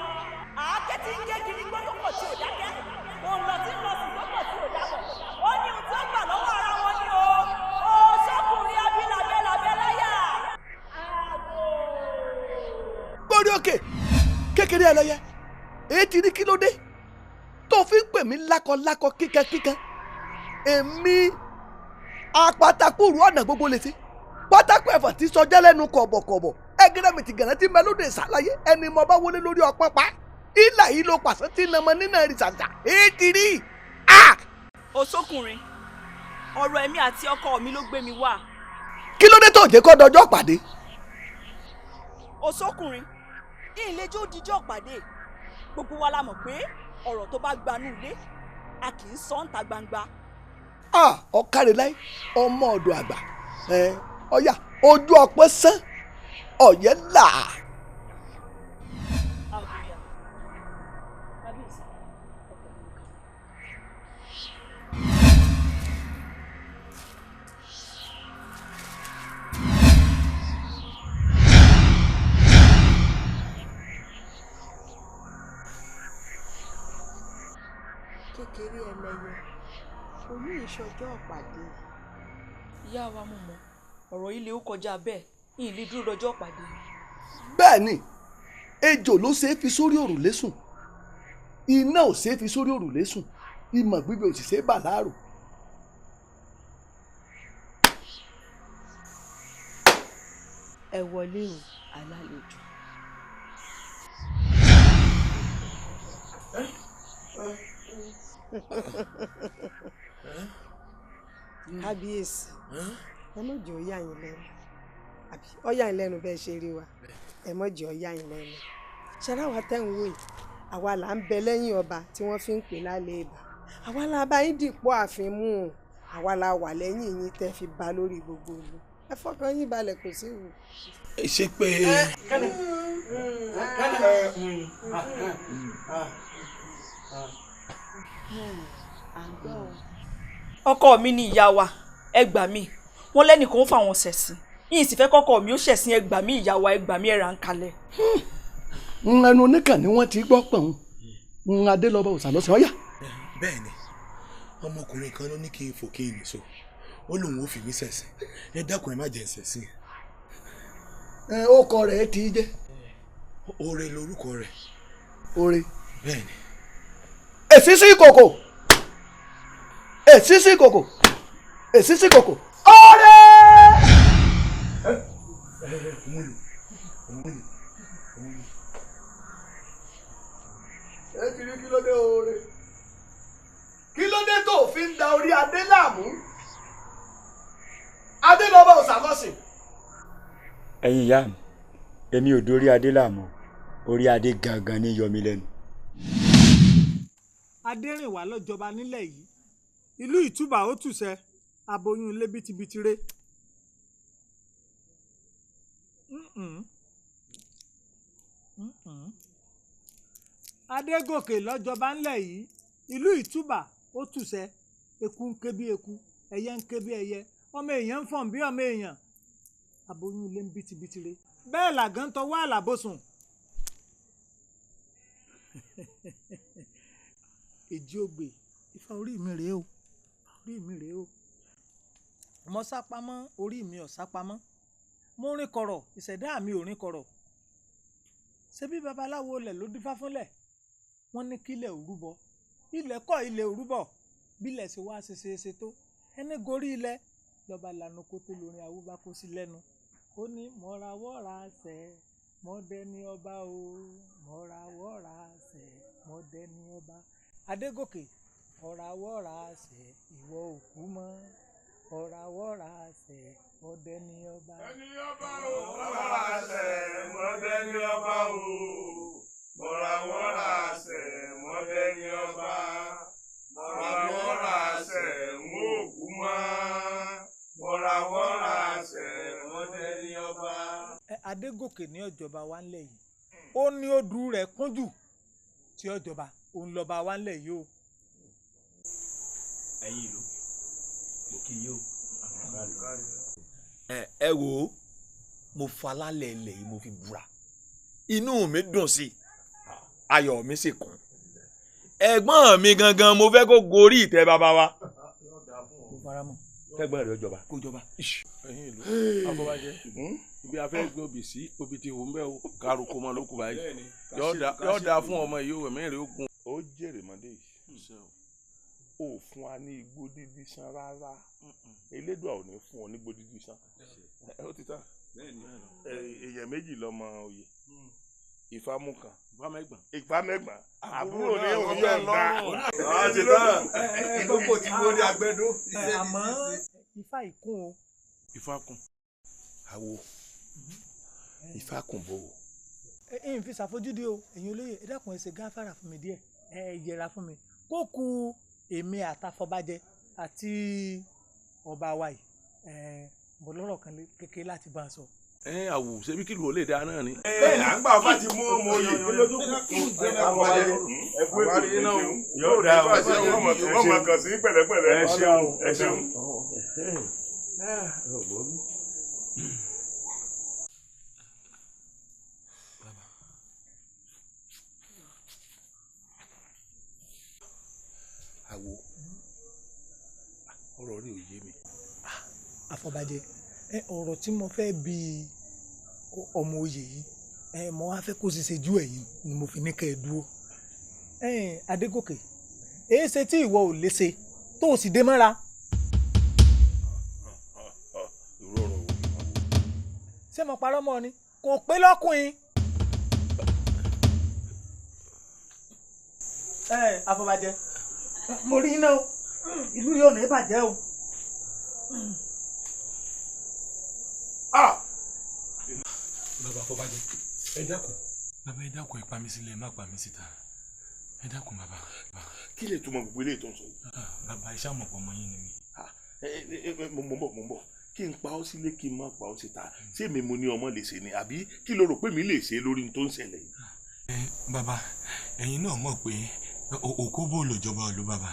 Àáké tí ń gé kiri gbọ́dọ̀ pọ̀ tí ò dákẹ́. Òun lọ tí ń lọ sí gbọ́dọ̀ tí ò dábọ̀. Ó ní ohun tí ó gbà lọ́wọ́ ara wọn ni o. Ó sọ́kùnrin abilabẹ́labẹ́ láyà. Gbórí òkè kékeré ẹlẹ́yẹ, èyí ti rí kí ló dé tó fi ń pè mí lákọlákọ kíkankíkan. Èmi apatakúrú ọ̀nà gbogbo lè ṣe pátákó ẹ̀fà tí sọjá lẹ́nu kọ̀bọ̀kọ̀bọ̀ ẹgẹrẹ mi ti gànà tí mẹlódé ṣàlàyé ẹni mo bá wọlé lórí ọpọ́n pa ìlà yìí ló pàṣẹ tí nàmọ nínà rí ṣàṣà èyí ti rí. Òṣókùnrin, ọ̀rọ̀ ẹ̀mí àti ọkọ mi ló gbé mi wá. Kí ló dé tó jẹ́ kó dọjọ́ pàdé? Òṣókùnrin, ìlẹ́jọ́ òdìjọ́ pàdé. Gbogbo wa la mọ̀ pé ọ̀rọ̀ tó bá gbanú ilé a kì í sọ ńta gbangba. Ọ̀kàrẹ̀ láì ọmọ ọ̀dọ̀ àgbà ọ̀yà ojú ọpẹ́ sán ọ̀yẹ́ là. Kékeré ẹlẹ́yẹ, oyún ìṣọjọ́ ọ̀pàdé. Ìyá wa mú mọ ọ̀rọ̀ yìí lè ó kọjá bẹ́ẹ̀, ìlè dúró dọjọ́ ọ̀pàdé. Bẹ́ẹ̀ ni, ejò ló ṣe é fi sórí òrùlé sùn, iná ò ṣe é fi sórí òrùlé sùn, ìmọ̀ gbígbé ò sì ṣe é bà láàrò. Ẹ wọlé o, alálejò. Kábíyèsí, ẹ mọ̀ jẹ́ ó yà yín lẹ́nu, àbí ó yà yín lẹ́nu bẹ́ẹ̀ ṣe rí wa, ẹ mọ̀ jẹ́ ó yà yín lẹ́nu. Ṣẹlá wa tẹ́ ń wò yìí, àwa là ń bẹ lẹ́yìn ọba tí wọ́n fi ń pè lálẹ́ ìbà. Àwa la bá yín dìpọ̀ ààfin mú un, àwa la wà lẹ́yìn yín tẹ́ fi ba lórí gbogbo ìlú. Ẹ fọkàn yín balẹ̀, kò sí ìwù. Ṣé pé. Ọkọ mi ni ìyá wa, ẹ gbà mí. Wọ́n lẹ́nìkan ó fàwọn ṣẹ̀sín, yìí sì fẹ́ kọ́kọ́ mi ó ṣẹ̀sín. Ẹ gbà mí ìyá wa, ẹ gbà mí, ẹ rà ń kalẹ̀. Ẹnu oníkàn ni wọ́n ti gbọ́ pọ̀n ń adélọ́ba òsàlọ́sẹ̀ ọ̀yà. Bẹ́ẹ̀ ni, ọmọkùnrin kan ló ní kí n fò kí n nìṣó, ó lóun ó fi mí ṣẹ̀sín. Ẹ dákun, ẹ má jẹ́ ṣẹ̀sín. Ó kọ rẹ̀ ti jẹ́. Oore lorúkọ rẹ̀. Oore. Bẹ́ẹ̀ ni. Èsì sí ìkòkò, èsì sí ìkòkò, èsì sí ìkòkò. Oore. Ẹ ti rí kí ló dé oore? Kí ló dé tó fi ń da orí adé láàmú? Adé lọ́ba òsàlọ́sìn. Ẹ̀yin ìyá mi, èmi ò dorí adé láàmú, orí adé gangan ní yọ mí lẹ́nu. Adérìnwá lọ́jọba nílẹ̀ yìí, ìlú ìtúbà ó tùsẹ̀, aboyún ilé bìtìbìtì re. Adégòkè lọ́jọba ńlẹ̀ yìí, ìlú ìtúbà ó tùsẹ̀, eku ń ké bí eku, ẹyẹ ń ké bí ẹyẹ, ọmọ èèyàn ń fọ̀n bí ọmọ èèyàn, aboyún ilé ń bìtìbìtì re. Bẹ́ẹ̀ làgán tọwọ́ àlàbòsùn. Èjì ògbè, ifá orí mi rèé o, orí mi rèé o. Mo sápamọ́, orí mi ò sápamọ́. Mo rìn kọ̀rọ̀, ìṣẹ̀dá mi ò rìn kọ̀rọ̀. Ṣebí babaláwo lẹ̀ ló dífá fúnlẹ̀? Wọ́n ní kílẹ̀ òrúbọ. Ilẹ̀ kọ́ ilẹ̀ òrúbọ. Bílẹ̀ ṣe wá ṣe ṣe ṣe tó. Ẹni gorí ilẹ̀ lọ́ba lànà kó tó lórin awúbá kó sí lẹ́nu. Ó ní mọ̀rawọ́ra ṣẹ̀ mọ́dẹ́ni ọba o, mọ̀rawọ́ra ṣẹ̀ mọ́dẹ́ni ọba. Adégòkè, ọ̀ràwọ́ra ṣẹ̀ ìwọ òkú mọ́, ọ̀ràwọ́ra ṣẹ̀ mọ́dẹ́ni ọba. Ẹni ọba o, ọ̀ràwọ́ra ṣẹ̀ mọ́dẹ́ni ọba o, mọ̀rawọ́ra ṣẹ̀ mọ́dẹ́ni ọba, mọ̀rawọ́ra ṣẹ̀ ń òkú mọ́, mọ̀rawọ́ra ṣẹ̀ mọ́dẹ́ni ọba. Adégòkè ní ọ̀jọba wa ńlẹ̀ yìí, ó ní odù rẹ̀ kúnjù tí ọ̀jọba òun lọ́ba wa ńlẹ̀ yìí o. Ẹ̀yin ìlú, mo kí yín o. Ẹ wò ó, mo falálẹ̀ ilẹ̀ yìí mo fi búra, inú mi dùn sí i, ayọ̀ mi sì kún. Ẹ̀gbọ́n mi gangan mo fẹ́ kó gorí ìtẹ́ bàbá wa. Kẹ́gbọ́n rẹ̀ jọba. Kó jọba. Ẹ̀yin ìlú, afọbajẹ, ibi afẹ́ gbé obì sí, obì ti hù ń bẹ́ o, kárùkù mọ́ ló kù báyìí. Yóò dáa fún ọmọ yìí o, ẹ̀mí rẹ̀ ó gun. Ó jèrè mọ́dé yìí, ó fún wa ní igbó dídí san rárá. Elédùà ò ní fún ọ ní igbó dídí san. Ó ti tán. Èèyàn méjì lọmọ oyè, Ifá mú kan, Ifá mẹ́gbọ̀n, àbúrò ní òun yóò gbà. Gbogbo tí mo ní agbẹ́dọ́. Àmọ́ Ifá ìkún o. Ifá kún. Àwo Ifá kún bò ó. Ẹ ń fi ṣàfojúdi o, ẹ̀yin olóyè, ẹ dákun, ẹ ṣe gáfárà fún mi díẹ̀, ẹ yẹra fún mi kó ku èmi àtàfọbàjẹ àti ọba wa yìí. Ẹ mo lọ́rọ̀ kan kékeré láti bá a sọ. Ẹ àwò ṣebí kìlú ò lè dáa náà ni. Ẹ à ń gbà fà ti mú ọmọ oyè. Yóò dáa o, wọ́n mọ̀ kàn sí pẹ̀lẹ́pẹ̀lẹ́. Ẹ ṣeun, ẹ ṣeun. Àwo, ọ̀rọ̀ rẹ̀ ò yé mi. Àfọbàjẹ, ọ̀rọ̀ tí mo fẹ́ bi ọmọ oyè yìí, mo wá fẹ́ kó ṣiṣẹ́ ju ẹ̀yin ni mo fi ní kẹ́ ẹ dúró. Adégòkè, èé ṣe tí ìwọ ò lè ṣe tó o sì dé mọ́ra. Irú ọ̀rọ̀ wo ni wọ́n wò? Ṣé mo parọ́ mọ́ ọ ni? Kò pé lọ́kùnrin. Àfọbàjẹ, mo rí iná o, ìlú yóò ní bàjẹ́ o. Bàbá Afọbajẹ, ẹ dákun. Bàbá, ẹ dákun, ẹ pa mí sílẹ̀, ẹ má pa mí síta. Ẹ dákun bàbá. Kí lè túmọ̀ gbogbo eléyìí tó ń sọ yìí? Bàbá, ẹ ṣáà mọ̀ pọ̀ ọmọ yín ni mí. Mo ń bọ̀, mo ń bọ̀. Kí n pa ọ́ sílé, kí n má pa ọ́ síta. Ṣé èmi mo ní ọmọ lè ṣe ni àbí kí ló rò pé mi lè ṣe lórí tó ń ṣẹlẹ̀ yìí? Bàbá, ẹ̀yin náà mọ̀ pé òkú bò lòjọba ìlú bàbá.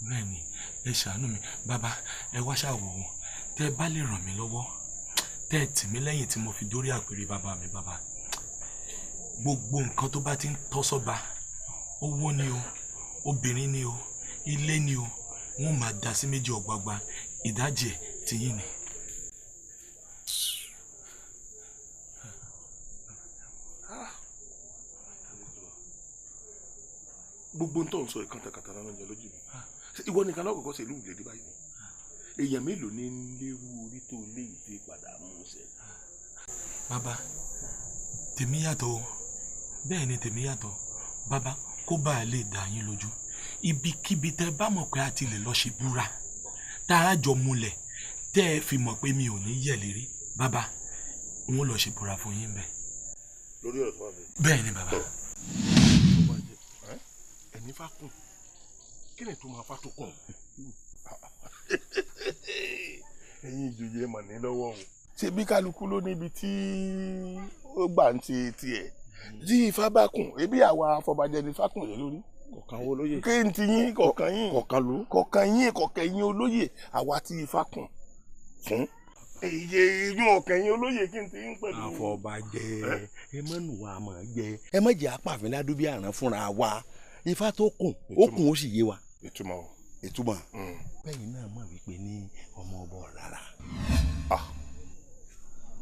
Bẹ́ẹ̀ ni, ẹ ṣàánú mi. Bàbá, ẹ wá ṣàwọ̀ o. Tẹ́ ẹ bá lè ràn mí lọ́wọ́, tẹ́ ẹ tì mí lẹ́yìn tí mo fi dórí àpèrè bàbá mi bàbá. Gbogbo nǹkan tó bá ti ń tọ́ sọ́ba, owó ni o, obìnrin ni o, ilé ni o, wọ́n máa dá sí méjì ọ̀gbagba, ìdajì ẹ̀ tiyín ni. Gbogbo ń tọ́ ń sọ ìkàntàkàtà náà ń jẹ lójú mi. Ìwọ nìkan lọ́kọ̀ọ́kọ́ ṣe ìlú ìlédè báyìí ni. Èèyàn mélòó ní lérú orí tó léyìí tí padà mú un ṣe. Bàbá, tèmi yàtọ̀ o. Bẹ́ẹ̀ ni tèmi yàtọ̀. Bàbá, kó bá a lè dà yín lójú. Ibikíbi tẹ́ bá mọ̀ pé a ti lè lọ ṣe búra, tá a jọ múlẹ̀, tẹ́ ẹ fi mọ̀ pé mi ò ní yẹ̀ lérí. Bàbá, n ó lọ ṣe búra fún yín bẹ́ẹ̀. Lórí ọ̀rọ̀ tó wà bẹ́ẹ̀. Bẹ́ẹ̀ ni bàbá. Ẹni fa kùn, kí ni tó máa fa tó kùn? Ẹ̀yin ìjòyè mọ̀ ní lọ́wọ́ o. Ṣé bí kálukú ló níbi tí ó gbà ń ti tiẹ̀? Tí Ifá bá kùn, ebi àwa afọbajẹ ni Ifá kùn lé lórí. Kọ̀ọ̀kan wo lóye? Kí n ti yín kọ̀ọ̀kan yín. Kọ̀ọ̀kan ló. Kọ̀ọ̀kan yín, kọ̀ọ̀kan yín olóyè, àwa tí Ifá kùn fún. Èyí inú ọ̀kàn yín olóyè kí n ti yín pẹ̀lú. Àfọbàjẹ, ẹ mọ̀ nù wá mọ̀ jẹ, ẹ má jẹ́ apàfin ládùúgbò àrán fúnra wa. Ifá tó kùn, ó kùn ó sì yé wa. Ìtumọ̀ o. Ìtumọ̀. Bẹ́ẹ̀ni náà mọ̀ wípé ní ọmọ ọbọ̀ rárá.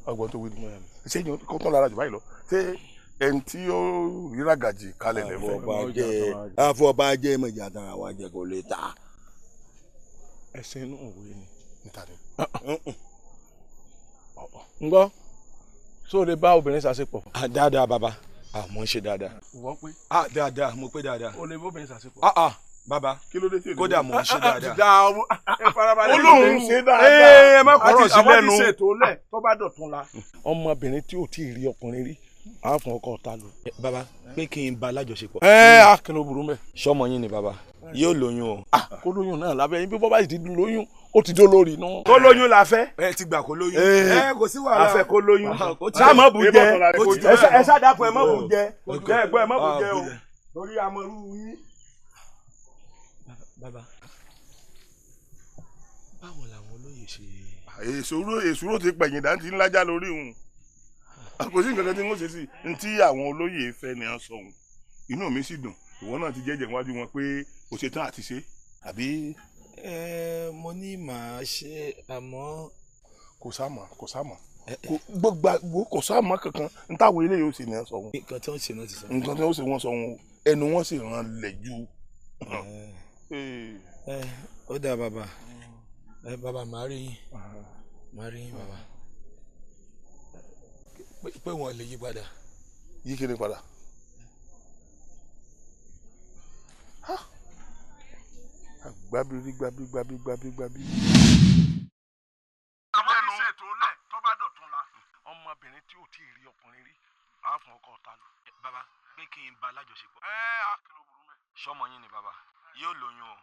Ọgbọ́n tó wí ni ṣé èèyàn kọ́ tán lára jù báyìí lọ? Ṣé ẹni tí ó ríra gàjì kalẹ̀ lẹ́fẹ̀ẹ́? Àfọbàjẹ, mọ̀jà tara wa jẹ kó lè ta. Ẹsẹ̀ inú òwe ni. Níta ni. Ń gbọ́, ṣó o lè bá obìnrin ṣàṣepọ̀? Dáadáa bàbá, mo ń ṣe dáadáa. Ìwọ pé. Dáadáa, mo pé dáadáa. O lè bá obìnrin ṣàṣepọ̀. Bàbá, kódà mo ń ṣe dáadáa. Ó lóun ṣe dáadáa. Ẹ má kọ̀rọ̀ sí lẹ́nu. Àwọn ti ṣètò lẹ̀ tó bá dọ̀tun la. Ọmọbìnrin tí ò tí ì rí ọkùnrin rí, á fún ọkọ ọ̀tá lò. Bàbá, pé kí n ba alájọṣepọ̀. Ẹ á kí ló burú mẹ́. Sọmọ yín ni bàbá, yóò lóyún o. Kó lóyún náà lábẹ́ yín, bí bọ́ bá sì ti lóyún, ó ti dó lórí inú. Kó lóyún la fẹ́. Ẹ ti gbà kó lóyún. Ẹ kò sí wàhálà. A fẹ́ kó lóyún. Sá má bù jẹ. Ẹ sá dákun, ẹ má bù jẹ. Ẹ gbọ́, ẹ má bù jẹ o. Torí amọ̀rú yín. Bàbá, Báwo làwọn olóyè ṣe. Èsúró ti pẹ̀yìn dáńtí ńlájà lórí òun. Kò sí nǹkan kan tí wọ́n ṣe sí i tí àwọn olóyè fẹ́ ni à ń sọ òun. Inú mi sì dùn, ìwọ náà ti jẹ́jẹ̀ wájú wọn pé o ṣe tán àti ṣe àbí. Mo ní màá ṣe àmọ́. Kò sáàmọ̀ kò sáàmọ̀ gbogbo kò sáàmọ̀ kankan n táwọn eléyìí ó sì ní sọ wọn. Nǹkan tí wọ́n ṣe náà ti sọ. Nǹkan tí wọ́n ṣe wọ́n sọ wọn ẹnu wọn sì ràn lẹ̀ ju. Ó dáa bàbá, bàbá màá rí yín, màá rí yín bàbá. Pé wọn lè yí padà. Yí kí ni padà? Gbábírí gbábí gbábí gbábí gbábí. Àwọn ẹni ṣètò lẹ̀ tó bá dọ̀tún la ọmọbìnrin tí ò tí ì rí ọkùnrin rí àá fún ọkọ ọ̀tá lò. Bàbá pé kí n bá alájọṣepọ̀. Ẹ á kí ló burú mẹ́. Sọmọ yín ni bàbá yóò lóyún o.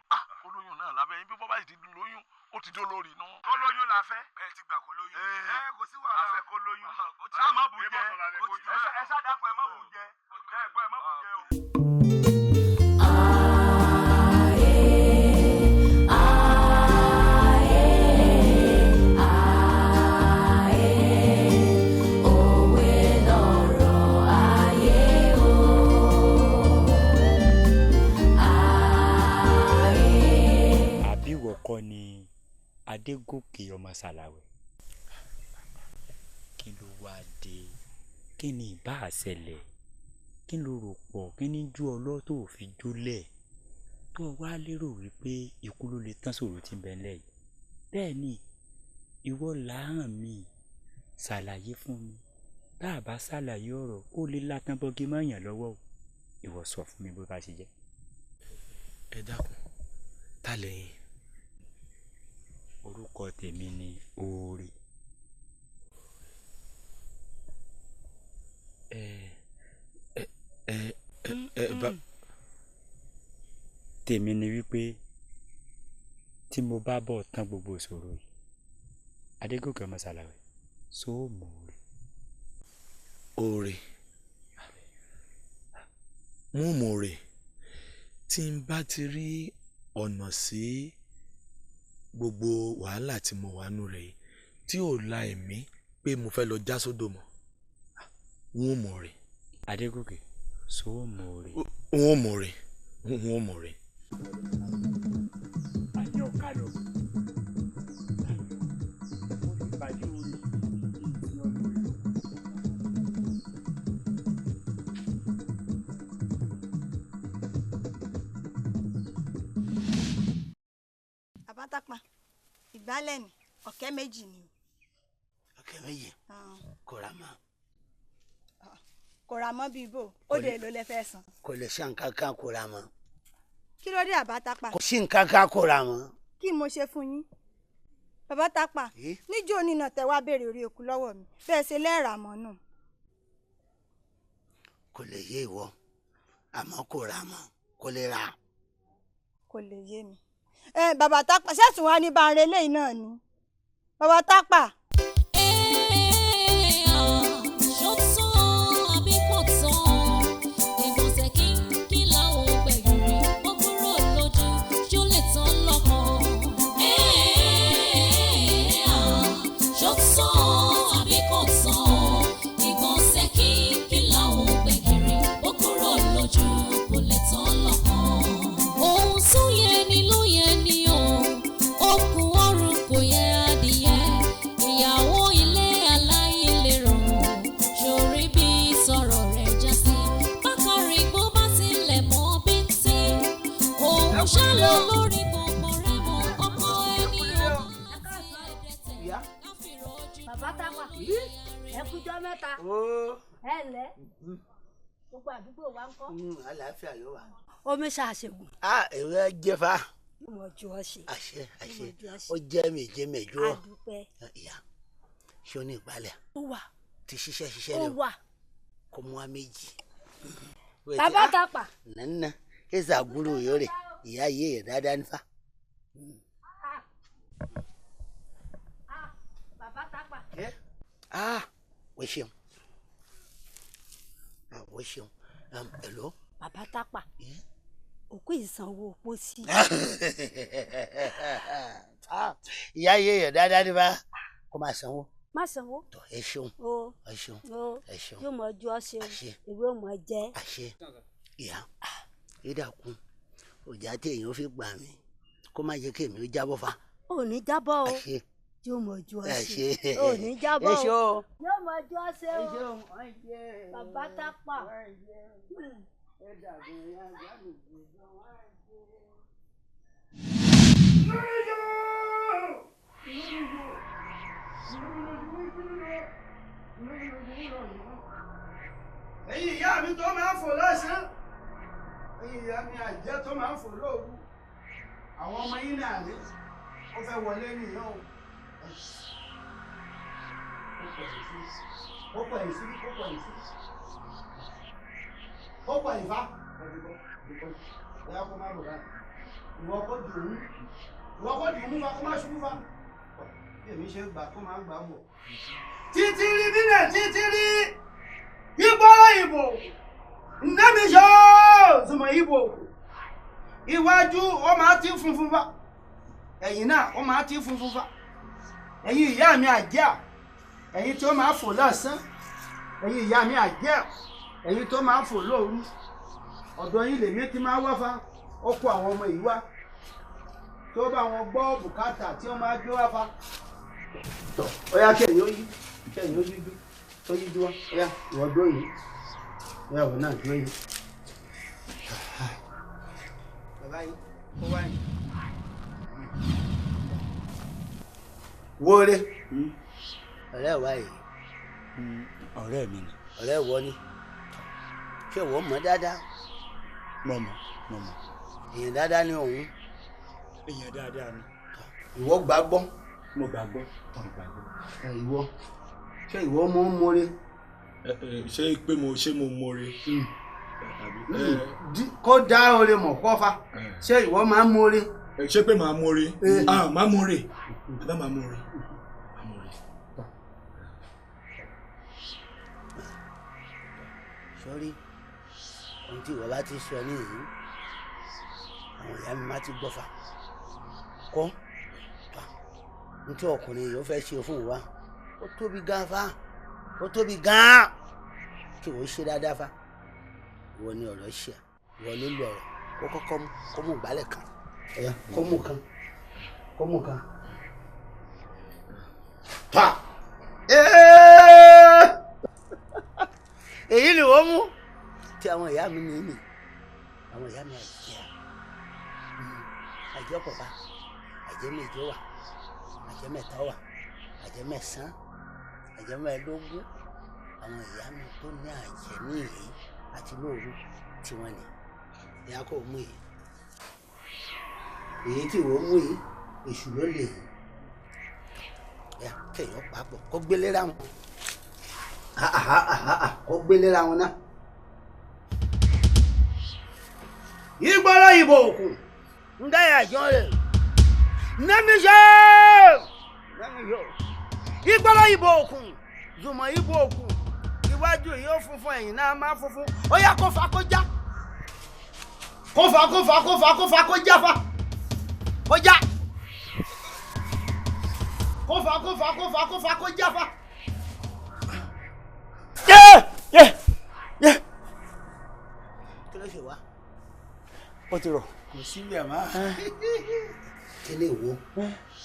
Ó lóyún náà lábẹ́ yín bí bọ́ bá sì ti lóyún ó ti dó lórí inú. Kó lóyún la fẹ́. Ẹ ti gbà kó lóyún. Ẹ kò sí wàhálà. A fẹ́ kó lóyún. Ṣá má bù jẹ. Ẹ ṣá dàpọ̀ ẹ má bù jẹ. Ẹ gbọ́ ẹ má bù jẹ o. Kọ́ ni Adégòkè ọmọ Sàlàwẹ̀, kí ló wá dé? Kí ni ìbá àṣẹlẹ̀? Kí ló rò pọ̀? Kí ni ju ọlọ́ tó fi jólẹ̀ tó wá lérò wípé ikú ló lè tán sòrò tí ń bẹ ńlẹ̀ yìí? Bẹ́ẹ̀ ni ìwọ làárọ̀ mi ṣàlàyé fún mi. Tá a bá ṣàlàyé ọ̀rọ̀ ó lè látàn bọ́gí mọ́yàn lọ́wọ́ o. Ìwọ sọ fún mi bó bá ṣe jẹ́. Ẹ dákun, ta lẹ́yìn? Orúkọ tèmi ni Oore. Tèmi ni wípé tí mo bá bọ̀ tán gbogbo ìṣòro yìí, Adégòkè ọmọ Sàlàwẹ̀ sóò mọ̀ oore. Oore mú mọ̀ oore tí n bá ti rí ọ̀nà sí gbogbo wàhálà tí mo wà nù rẹ̀ yìí tí ò la ẹ̀mí pé mo fẹ́ lọ já sódò mọ́, n ó mọ̀ rẹ̀. Adégòkè sóò mọ̀ rẹ̀. N ó mọ̀ rẹ̀, n ó mọ̀ rẹ̀. Àní ọ̀ka lọ. Ó ti bàjẹ́ orí ìdí ọ̀nà rẹ̀. Àbátápà ìgbálẹ̀ ni ọ̀kẹ́ méjì ni o. Ọ̀kẹ́ méjì kò rà mọ́. Kò rà mọ́ bíi bò ó dé èlò lẹ fẹ́ san. Kò lè ṣe nǹkan kan kò rà mọ́. Kí ló dé Àbátápà? Kò sí nǹkan kan kò rà mọ́. Kí mo ṣe fún yín? Bàbátápà níjó nínà tẹ wá béèrè orí òkú lọ́wọ́ mi bẹ́ẹ̀ ṣe lẹ́ẹ̀rà mọ́ nù. Kò lè yé ìwọ àmọ́ kò rà mọ́ kò lè rà. Kò lè yé mi. Bàbá Tápà ṣẹ́sùn wa ní bàrẹ̀ lẹ́yìn náà ni Bàbá Tápà. Ẹkújọ́ mẹ́ta. Ẹ ǹlẹ́, gbogbo àdúgbò wa ń kọ́. Àlàáfíà ló wà. Omi ṣàṣègùn. A èrò ẹ jẹfa. Mo ju ọ ṣe. Àṣẹ àṣẹ ó jẹ́ méje mẹ́jọ. Àdúpẹ́. Ìyá ṣé o ní ìgbálẹ̀? Ó wà. Ti ṣiṣẹ́ ṣiṣẹ́ lọ. Ó wà. Kò mú wa méjì. Bàbá Tápà. Nana ẹ̀sà gbúrò yóò rẹ̀ ìyá yé ẹ̀ dáadáa nífa. Bàbá Tápà. Ah, o ṣeun. O ṣeun. Hello. Bàbá Tápà. Òkú ìsanwó pósí. Ìyá yé èèyàn dáadáa ní bá kó máa sanwó. Má sanwó. Ẹ ṣeun, ẹ ṣeun, ẹ ṣeun. Yóò mọ ojú ọ ṣeun, ìwé ò mọ jẹ. Àṣẹ ìyá ìdàkùn òjà tí èèyàn fi gbà mí kó má jẹ́ kí èmi ó jábọ́ fa. Ò ní jábọ́ o. Yóò mọ ojú ọ ṣe. Ò ní jábọ́ o. Yóò mọ ojú ọ ṣe o. Bàbá Tápà. Ẹ̀yin ìyá mi tó máa ń fò lọ́sàn-án, ẹ̀yin ìyá mi àjẹ́ tó máa ń fò lóru, àwọn ọmọ yín náà ní ó fẹ́ wọlé nìyẹn o. Ó pọ̀ yìí sí, ó pọ̀ yìí sí, ó pọ̀ yìí fá. Ẹ̀yà kó má bọ̀ báyìí. Ìwọ kó dùn ún, ìwọ kó dùn ún fa kó má ṣubú fa. Bí èmi ṣe gbà kó má gbà bọ̀. Títí rí bílẹ̀ títí rí ìgbọ́rọ̀ ìbò nnẹ́mi ṣe zùmọ̀ ìbò iwájú ó máa ti funfun fa, ẹ̀yìn náà ó máa ti funfun fa. Ẹ̀yin ìyá mi àjẹ́, ẹ̀yin tó máa fò lọ́sàn, ẹ̀yin ìyá mi àjẹ́, ẹ̀yin tó máa fò lóru, ọ̀dọ̀ yín lèmi ti máa wá fa. Ó kó àwọn ọmọ yìí wá tó bá wọn gbọ́ bùkátà tí wọ́n máa gbé wá fa. Tọ́ ó yá kẹ́yìn ó yí, kẹ́yìn ó yíjú, tó yíjú wá. Ó yá ìwọ dúró yìí, ó yá ìwọ náà dúró yìí. Bàbá yìí ó wá yìí. Wóore. Ọ̀rẹ́ wa yìí. Ọ̀rẹ́ mi ni. Ọ̀rẹ́ wọ ni. Ṣé ìwọ mọ̀ dáadáa? Mo mọ̀, mo mọ̀. Èèyàn dáadáa ni òun. Èèyàn dáadáa ni. Ìwọ gbàgbọ́. Mo gbàgbọ́. Mo gbàgbọ́. Ìwọ ṣé ìwọ mọ̀ ń mọ̀re? Ṣé pé mo ṣé mo mọ̀re? Kó dá oore mọ̀ kọ́ fa. Ṣé ìwọ máa ń mọ̀re? Ṣé pé màá mọ̀re? Ah, màá mọ̀re. Bàbá màá mọ̀re. Sọ́rí, ohun tí ìwọ bá ti sọ níyìí, àwọn ìyá mi má ti gbọ́ fa. Kọ́ ohun tí ọkùnrin yìí ó fẹ́ ṣe fún wa, ó tóbi gan fa, ó tóbi gan. Kí ìwọ ṣe dáadáa fa, ìwọ ni ọ̀rọ̀ ṣe, ìwọ ló lu ọ̀rọ̀, kó kọ́kọ́ kó mú ìgbálẹ̀ kan, kó mú kan, kó mú kan. Ta èyí ni wọ́n mú tí àwọn ìyá mi ní ní àwọn ìyá mi àjẹ́ àjẹ́ pọ̀ bá àjẹ́ méje wà, àjẹ́ mẹ́ta wà, àjẹ́ mẹ́sàn-án, àjẹ́ mẹ́ẹ̀ẹ́dógún. Àwọn ìyá mi tó ní àjẹ́ ní ìyí àti lóru tí wọ́n ní ìyá kò mú yìí. Èyí tí wọ́n mú yìí èṣù ló lè yìí. Kéèyàn papọ̀ kó gbélé ra wọn, kó gbélé ra wọn náà. Ìgbọ́rọ̀ ìbò òkun ń dáyà jọ rẹ̀ nẹ́míṣẹ́ nẹ́míṣẹ́. Ìgbọ́rọ̀ ìbò òkun zùmọ̀ ìbò òkun iwájú yìí ó funfun, ẹ̀yìn náà máa funfun. Ó yá kó fa kó já, kó fa kó fa kó fa kó fa kó já fa kó já, kó fa kó fa kó fa kó fa kó já fa. Yé yé. Kí ló ṣe wá? Ó ti rọ̀. Kò sí ilẹ̀ mọ́. Kílé wo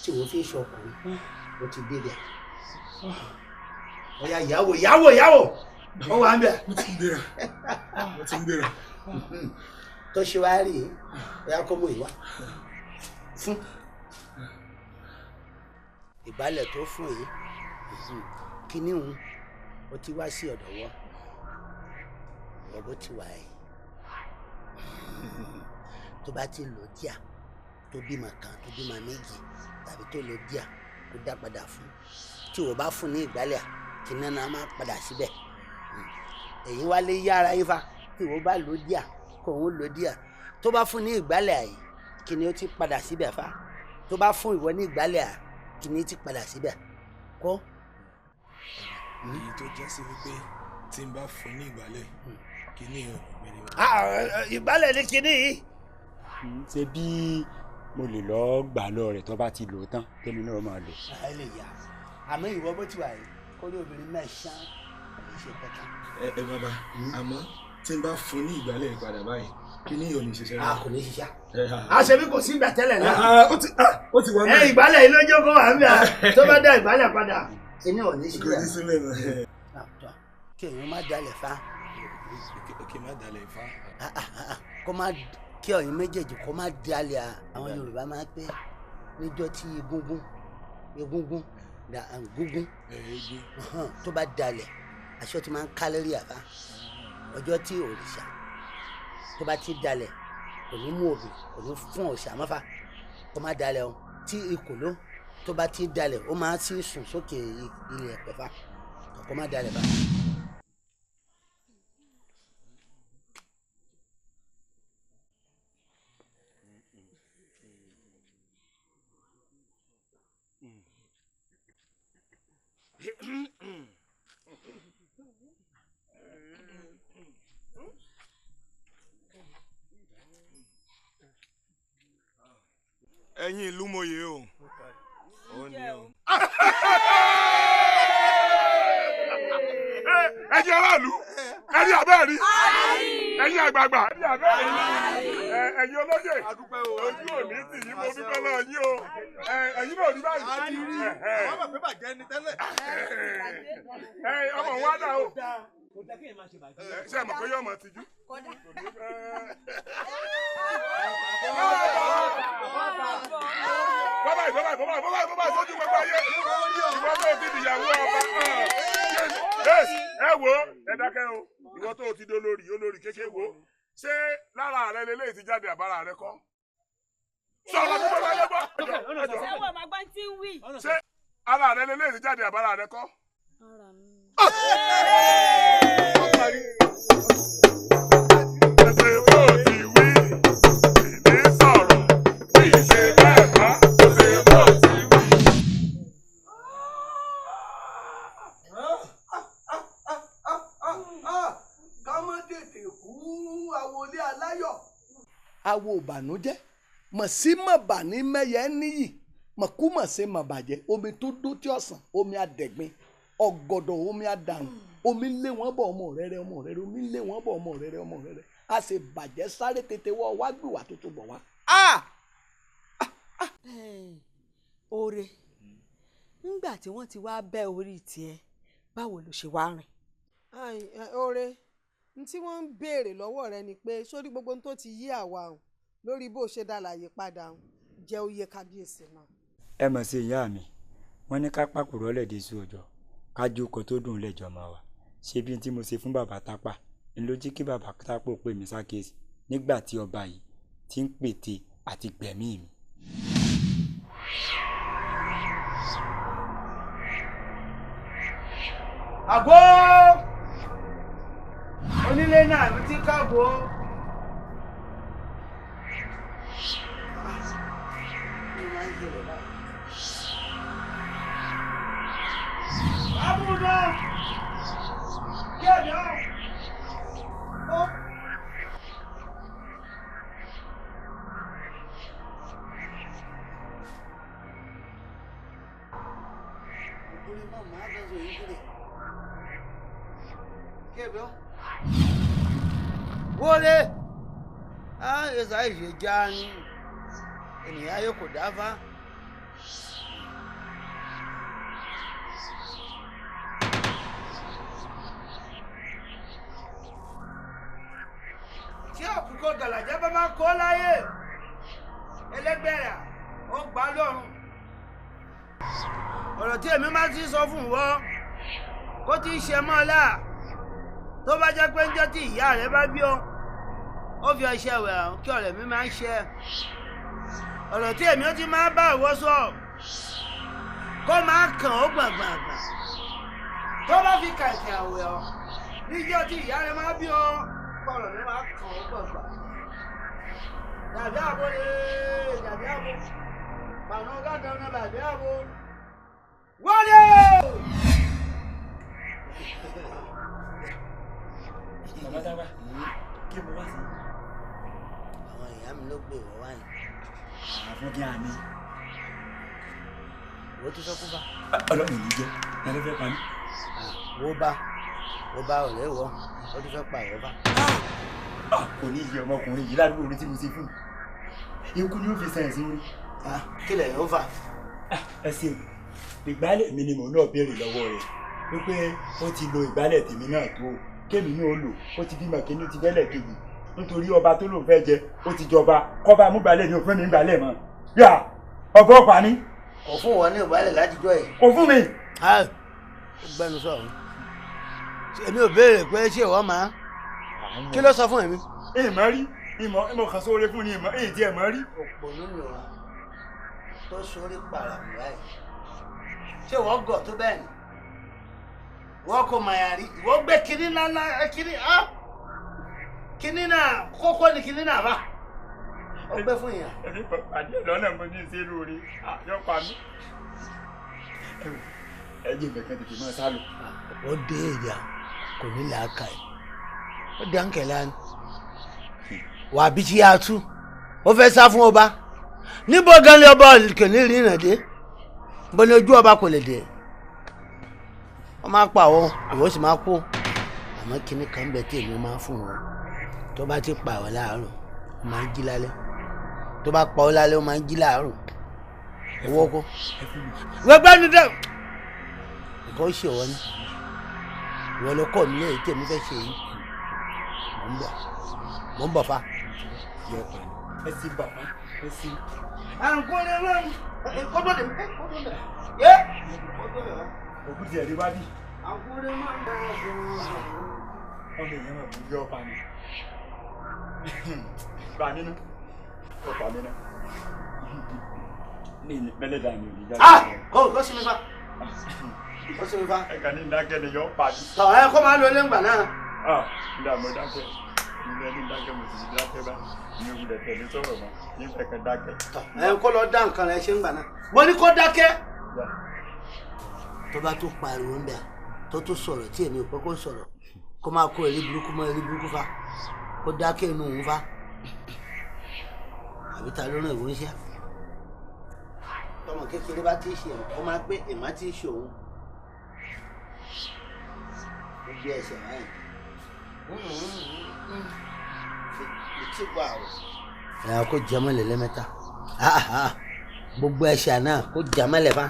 tí wo fi ń ṣọkùnrin ó ti débẹ̀. Ọ̀ya ìyàwó ìyàwó ìyàwó ó wà ń bẹ̀. Mo ti ń gbéra, mo ti ń gbéra. Tó ṣe wá rí i, ọ̀ya kó mú ìwá fún ìgbálẹ̀ tó fún yìí kíní òun ó ti wá sí ọ̀dọ̀ wọ́ wọ́ bó ti wà ẹ́ tó bá ti lò díà tó bímọ kan tó bímọ méjì tàbí tó lò díà kó dá padà fún tí wọ́n bá fún ní ìgbálẹ̀ kíní náà máa padà síbẹ̀. Èyí wá lé yára yín fa tí wọ́n bá lò díà kó òun lò díà tó bá fún ní ìgbálẹ̀ yìí kíní ó ti padà síbẹ̀ fa tó bá fún ìwọ ní ìgbálẹ̀ kíní ti padà síbẹ̀ kó. Èyí tó jẹ́ sí wípé tí n bá fún ní ìgbálẹ̀ kíní ò ní gbére. Ìgbálẹ̀ ní kíní yìí. Ṣe bí Mo lè lọ gbà lọ rẹ̀ tó bá ti lò tán tèmi náà máa lò. Ẹ lè yà àmọ́ ìwọ bó ti wà yìí kó ní obìnrin mẹ́sàn-án kì í ṣe pẹ́ta. Ẹ ẹ bàbá, àmọ́ tí n bá fún ní ìgbálẹ̀ padà báyìí kí ni yóò ní ṣiṣẹ́ rẹ? A kò ní ṣiṣẹ́. A ṣe bí kò sí ìgbà tẹ́lẹ̀ náà. Ó ti wà mẹ́. Ẹ ìgbálẹ̀ yìí ló jókòó wà ń bẹ̀ tó bá dá ìgbálẹ̀ padà. Èmi ò ní Kò ní sílẹ̀ náà. Kí èèyàn má dalẹ̀ fa. Kí má dalẹ̀ fa. Kó má kí ọ̀yin méjèèjì kó má dalẹ̀. Àwọn Yorùbá máa ń pé níjọ́ tí egúngún gúngún tó bá dalẹ̀ aṣọ ti máa ń kálẹ́rì àbá. Ọjọ́ tí òrìṣà tó bá ti dalẹ̀ kò ní mú òbí kò ní fún òrìṣà mọ́fà kó má dalẹ̀ o. Tí ìkòló tó bá ti dalẹ̀ ó máa ti sùn sókè ilẹ̀ pẹ̀fà kó má dalẹ̀ bá. Ẹ̀yin ìlú mòye o. Ó ní o. Ẹ̀yin aráàlú, ẹ̀yin abẹ́ẹ̀rí, ẹ̀yin àgbààgbà, ẹ̀yin abẹ́ẹ̀rí, ẹ̀yin olóyè, ojú òní tì yín, mo dúpẹ́ lọ́wọ́ yín o. Ẹ̀yin náà rí báyìí. Àwọn bàbá bàjẹ́ ni tẹ́lẹ̀. Ọmọ wa dà o. Ṣé ẹ mọ̀ pé yóò mọ̀ tìjú? Bàbá yìí, bàbá yìí, bàbá yìí, bàbá yìí, sójú gbogbo ayé. Ìwọ tó ti dìyàwó ọba. Ẹ wo, ẹ dákẹ́ o. Ìwọ tó ti dolórí, olórí kékeré wo. Ṣé lára rẹ leléyìí ti jáde àbára rẹ kọ́? Sọ̀rọ̀ fún bàbá yẹn gbọ́. Ṣé wọ́n máa gbọ́n tí ń wí? Ṣé ara rẹ leléyìí ti jáde àbára rẹ kọ́? Awo ìbànújẹ́ mọ̀símọ̀bà ní mẹ́yẹ níyì mọ̀kúmọ̀sí mọ̀bàjẹ́ omi tó dó tí ọ̀sán omi adẹ̀gbin ọ̀gọ̀dọ̀ omi adàrùn omi lé wọn bọ̀ ọmọ rẹ̀rẹ̀ ọmọ rẹ̀rẹ̀ omi lé wọn bọ̀ ọmọ rẹ̀rẹ̀ ọmọ rẹ̀rẹ̀ a sì bàjẹ́ sáré tètè wọ́ wá gbìwà tuntun bọ̀ wá. Oore, ńgbà tí wọ́n ti wá bẹ́ orí tiẹ̀ báwo ló ṣe wá rìn? Oore, n tí wọ́n ń béèrè lọ́wọ́ rẹ ni pé sórí gbogbo ohun tó ti yí àwa o lórí bó ṣe dàlàyé padà o jẹ́ oyè kábíyèsí náà. Ẹ mọ̀ sí ìyá mi, wọ́n ní ká pàkúrọ̀ lẹ́ẹ̀dẹ́ sí òjò kájú ọkọ̀ tó dùn lẹ́jọ́ máa wà. Ṣé bí n tí mo ṣe fún bàbá Tápà ń ló jí kí bàbá Tápà pè mí sákèsì nígbà tí ọba yìí ti ń pète àti gbẹ̀mí mi. Àgọ́ onílé náà ló ti káàbọ̀. Àbúrò kí ẹ̀dá ó. Wọlé á ẹ̀sà ìṣèjà ni ènìyàn ayé kò dáfá. Tí àkùkọ gàlàjá bá máa kọ́ láyé ẹlẹ́gbẹ̀rẹ̀ ó gbà lọ́rùn. Ọ̀rọ̀ tí èmi máa ti sọ fún wọn kó tí ń ṣe mọ́ ọ láà tó bá jẹ́ pé ńjọ́ tí ìyá rẹ̀ bá bí ọ ó fi ọṣẹ wẹ̀ ọ́ kí ọ̀rẹ́ mi máa ń ṣe. Ọ̀rọ̀ tí èmi ó ti máa bá ìwọ sọ kó máa kàn ó gbàgbàgbà tó bá fi kàìkà wẹ̀ ọ́ níjọ́ tí ìyá rẹ̀ máa bí ọ kọ̀rọ̀ mi máa kàn ó gbàgbà. Dàbí àbò lè dàbí àbò pàánù gàdán náà dàbí àbò wọlé. Bàbá Tápà, kí mo wá sí. Àwọn ìyá mi ló gbé ìwọ wáyé. fún kí á ní. Ìwọ tó fẹ́ kú bá. Ọlọ́run ní jẹ́ ẹ ló fẹ́ pa mí. Wo bá wo bá ọ̀rẹ́ wọ ó tún fẹ́ pa ìwọ bá. Kò ní yẹ ọmọkùnrin yìí ládùúgbò orí tí mo ṣe fún un. Ikú ni ó fi sẹ́yìn sí orí. Kílẹ̀ yóò fà. Ẹ ṣeun, ìgbálẹ̀ mi ni mò ń náà béèrè lọ́wọ́ rẹ̀ wípé ó ti lo ìgbálẹ̀ tèmi náà tó kémi náà ó lò ó ti bímọ kíní ó ti bẹ́lẹ̀ kejì nítorí ọba tó lòun fẹ́ jẹ ó ti jọba kọ́ba amúgbálẹ̀ ni òfin mi ń gbálẹ̀ mọ́ yà ọba ọ̀pá mi. Kò fún wọn ní ìgbálẹ̀ látijọ́ yìí. Kò fún mi. Ó gbẹnu sọ̀rọ̀ èmi ò béèrè pé ṣé ìwọ máa kí ló sọ fún èmi. Ìmọ̀ rí ìmọ̀ kan sóore fún ni ìmọ̀ èyí tí ẹ̀ mọ̀ rí. Òpònú ni wa tó sórí pàràmù báyìí ṣé ìwọ gọ̀ tó bẹ́ẹ̀ ni ìwọ kò mà yà rí ìwọ gbé kinní ńláńlá kinní á kinní náà kókó ni kinní náà bá ó gbé fún ìyá. Èmi pàdé lọ́nà mo ní í ṣe lóore àyọ̀pá mi. Ẹ jẹ́ ìbẹ̀kan tètè máa sá lọ. Ó dé ìyá kò ní làákàyè ó dé àǹkẹ́lá ni wà bí tí a tú ó fẹ́ sá fún ọba níbo gan ni ọba kò ní rí ìrìnà dé bó ni ojú ọba kò lè dé wọ́n máa pa àwọn ìwọ sì máa kú àmọ́ kinní kan bẹ tí èmi máa fún wọn tó bá ti pa àwọn láàárọ̀ ó máa ń jí lálẹ́ tó bá pa ọ lálẹ́ ó máa ń jí láàárọ̀ owó kó gbẹgbẹ́ ni dẹ́ nǹkan ó ṣe wọ́n ni ìwọ ló kọ́ mi lẹ́yìn tí èmi fẹ́ ṣe yìí mò ń bọ̀ fa. Ẹ sí bàbá ẹ sí. Àǹkóni ló ń kótó lè kótó lè yé. Òkú tiẹ̀ rí wá bí. Àǹkóni máa ń bá a sọ. Ọmọ èèyàn máa bù yọ ọba mi. Gbà mí ná. Ọ̀pá mi ná. Ní mẹ́lẹ́dà mi ò ní jáde. Ah! Kó sí mi fa. Kó sí mi fa. Ẹ kàn ní dákẹ́ ni yọ pa mí. Tọ̀ ẹ kó máa lo ilé ńgbà náà. Ah! Ndà mo dákẹ́. Ilé ní dákẹ́ mo sì dákẹ́ bá. Mi ò wulẹ̀ tẹ̀lé sọ̀rọ̀ mọ́. Ní fẹ́ kan dákẹ́. Ẹ kó lọ dá nǹkan rẹ ṣe ń gbà náà. Mo ní kó dákẹ́. Tó bá tó pariwo ń bẹ̀ tó tó sọ̀rọ̀ tí èmi ò pẹ́ kó sọ̀rọ̀ kó máa kó eré burúkú mọ́ eré burúkú fa kó dákẹ́ inú òun fa àbí ta ló ràn ìwé iṣẹ́. Tọmọ kékeré bá ti ṣe ó máa pé èèmá ti ṣe òun ó gbé ẹsẹ̀ báyìí ẹ kó jẹmọ́lẹ̀ lẹ́mẹ́ta gbogbo ẹsẹ̀ náà kó jẹmọ́lẹ̀ fa.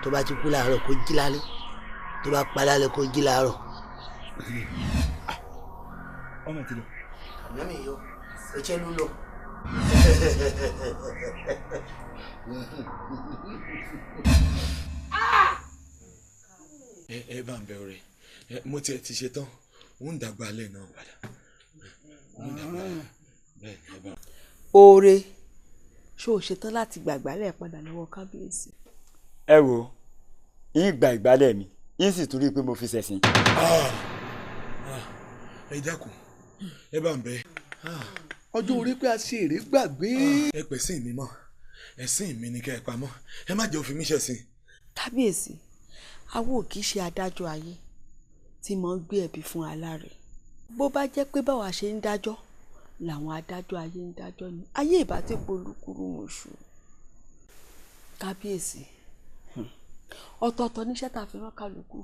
Tó bá ti kú láàárọ̀ kó jí lálẹ́ tó bá pa lálẹ́ kó jí láàárọ̀. Ọmọ ti lọ. Àmì yóò ẹ̀jẹ̀ ló lọ. Ẹ bá ń bẹ ọ̀rẹ́ mo tiẹ̀ ti ṣe tán ó ń dàgbà alẹ́ náà padà ó ń dàgbà bẹ́ẹ̀ ni ẹ bá. Oore ṣó o ṣetán láti gbàgbálẹ̀ padà lọ́wọ́ kábíyèsí. Ẹ wo yín gba ìgbálẹ̀ mi yín sì tún rí i pé mo fi ṣẹ̀sín. Ẹ dákun ẹ bá ń bẹ. Ọjọ́ orí pé a ṣe èrè gbàgbé. Ẹ pẹ̀sìn mi mọ́ ẹ̀sìn mi ni kẹ́ ẹ pamọ́ ẹ má jẹ́ òfin mi ṣẹ̀sín. Kábíyèsí awo kì í ṣe adájọ́ ayé tí mo ń gbé ẹ̀bi fún aláre bó bá jẹ́ pé báwa ṣe ń dájọ́ làwọn adájọ́ ayé ń dájọ́ ni ayé ìbá ti polúkúrú mọ̀ṣù. Kábíyèsí ọ̀tọ̀ọ̀tọ̀ níṣẹ́ tá a fi rán kálukú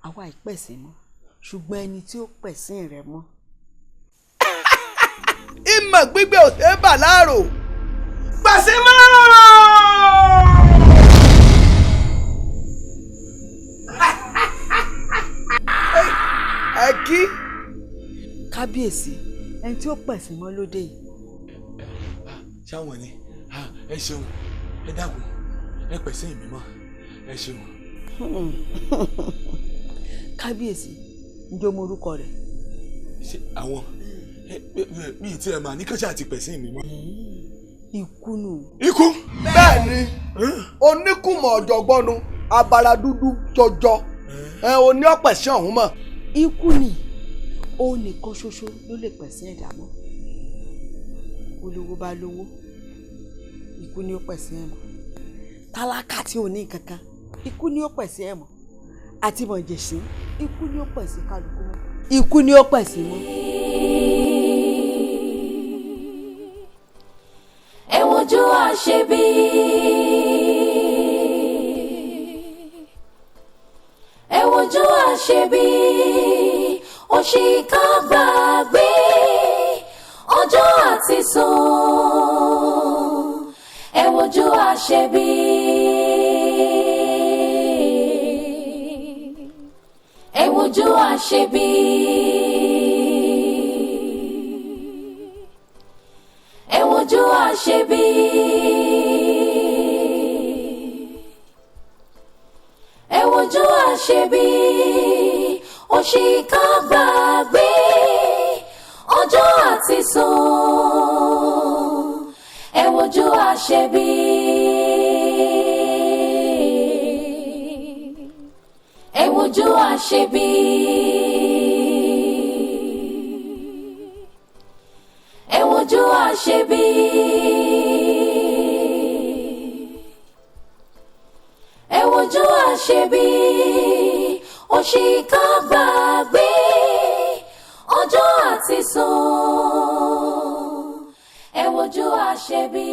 àwa ìpẹ̀sìn mọ́ ṣùgbọ́n ẹni tí ó pẹ̀sìn rẹ̀ mọ́. Ìmọ̀ gbígbé òsè bà láàrò gbàsí mọ́. Ẹ kí. Kábíyèsí ẹni tí ó pẹ̀sìn mọ́ lóde yìí. Ṣáwọn ni ẹ ṣeun ẹ dákun ẹ pẹ̀sìn mi mọ́ ẹ ṣeun. Kábíyèsí ǹjẹ́ o mọ orúkọ rẹ̀? Ṣé àwọn mi ì tiẹ̀ mà ní kọ́ṣà àti pẹ̀sìn mi mọ́. Ikú nù. Ikú. Bẹ́ẹ̀ ni oníkùmọ̀ ọ̀jọ̀gbọ́n nu abara dúdú jọjọ Ẹ ò ní ọ̀pẹ̀sẹ̀ ọ̀hún mọ́. Ikú ni òun nìkan ṣoṣo ló lè pẹ̀sẹ̀ ẹ̀dá mọ́. Olówó bá lówó, ikú ni ó pẹ̀sẹ̀ ẹ̀ mọ́. Tálákà tí ò ní kankan, ikú ni ó pẹ̀sẹ̀ ẹ̀ mọ́. Àti mọ̀jẹ̀sín, ikú ni ó pẹ̀sẹ̀ kálukú mọ́. Ikú ni ó pẹ̀sẹ̀ mọ́. Ẹ wojú àṣebí. Ẹ wojú àṣebí. Òṣìkà gbàgbé ọjọ́ àti sùn. Ẹ wojú àṣebí. Ẹ wojú àṣebí. Ẹ wojú àṣebí. Ẹ wojú àṣebí. Òṣìkà gbàgbé ọjọ́ àti sùn. Ẹ wojú àṣebí. Ẹ wojú àṣebí. Ẹ wojú àṣebí. Ẹ wojú àṣebí. Òṣìkà gbàgbé ọjọ́ àti sùn. Ẹ wojú àṣebí.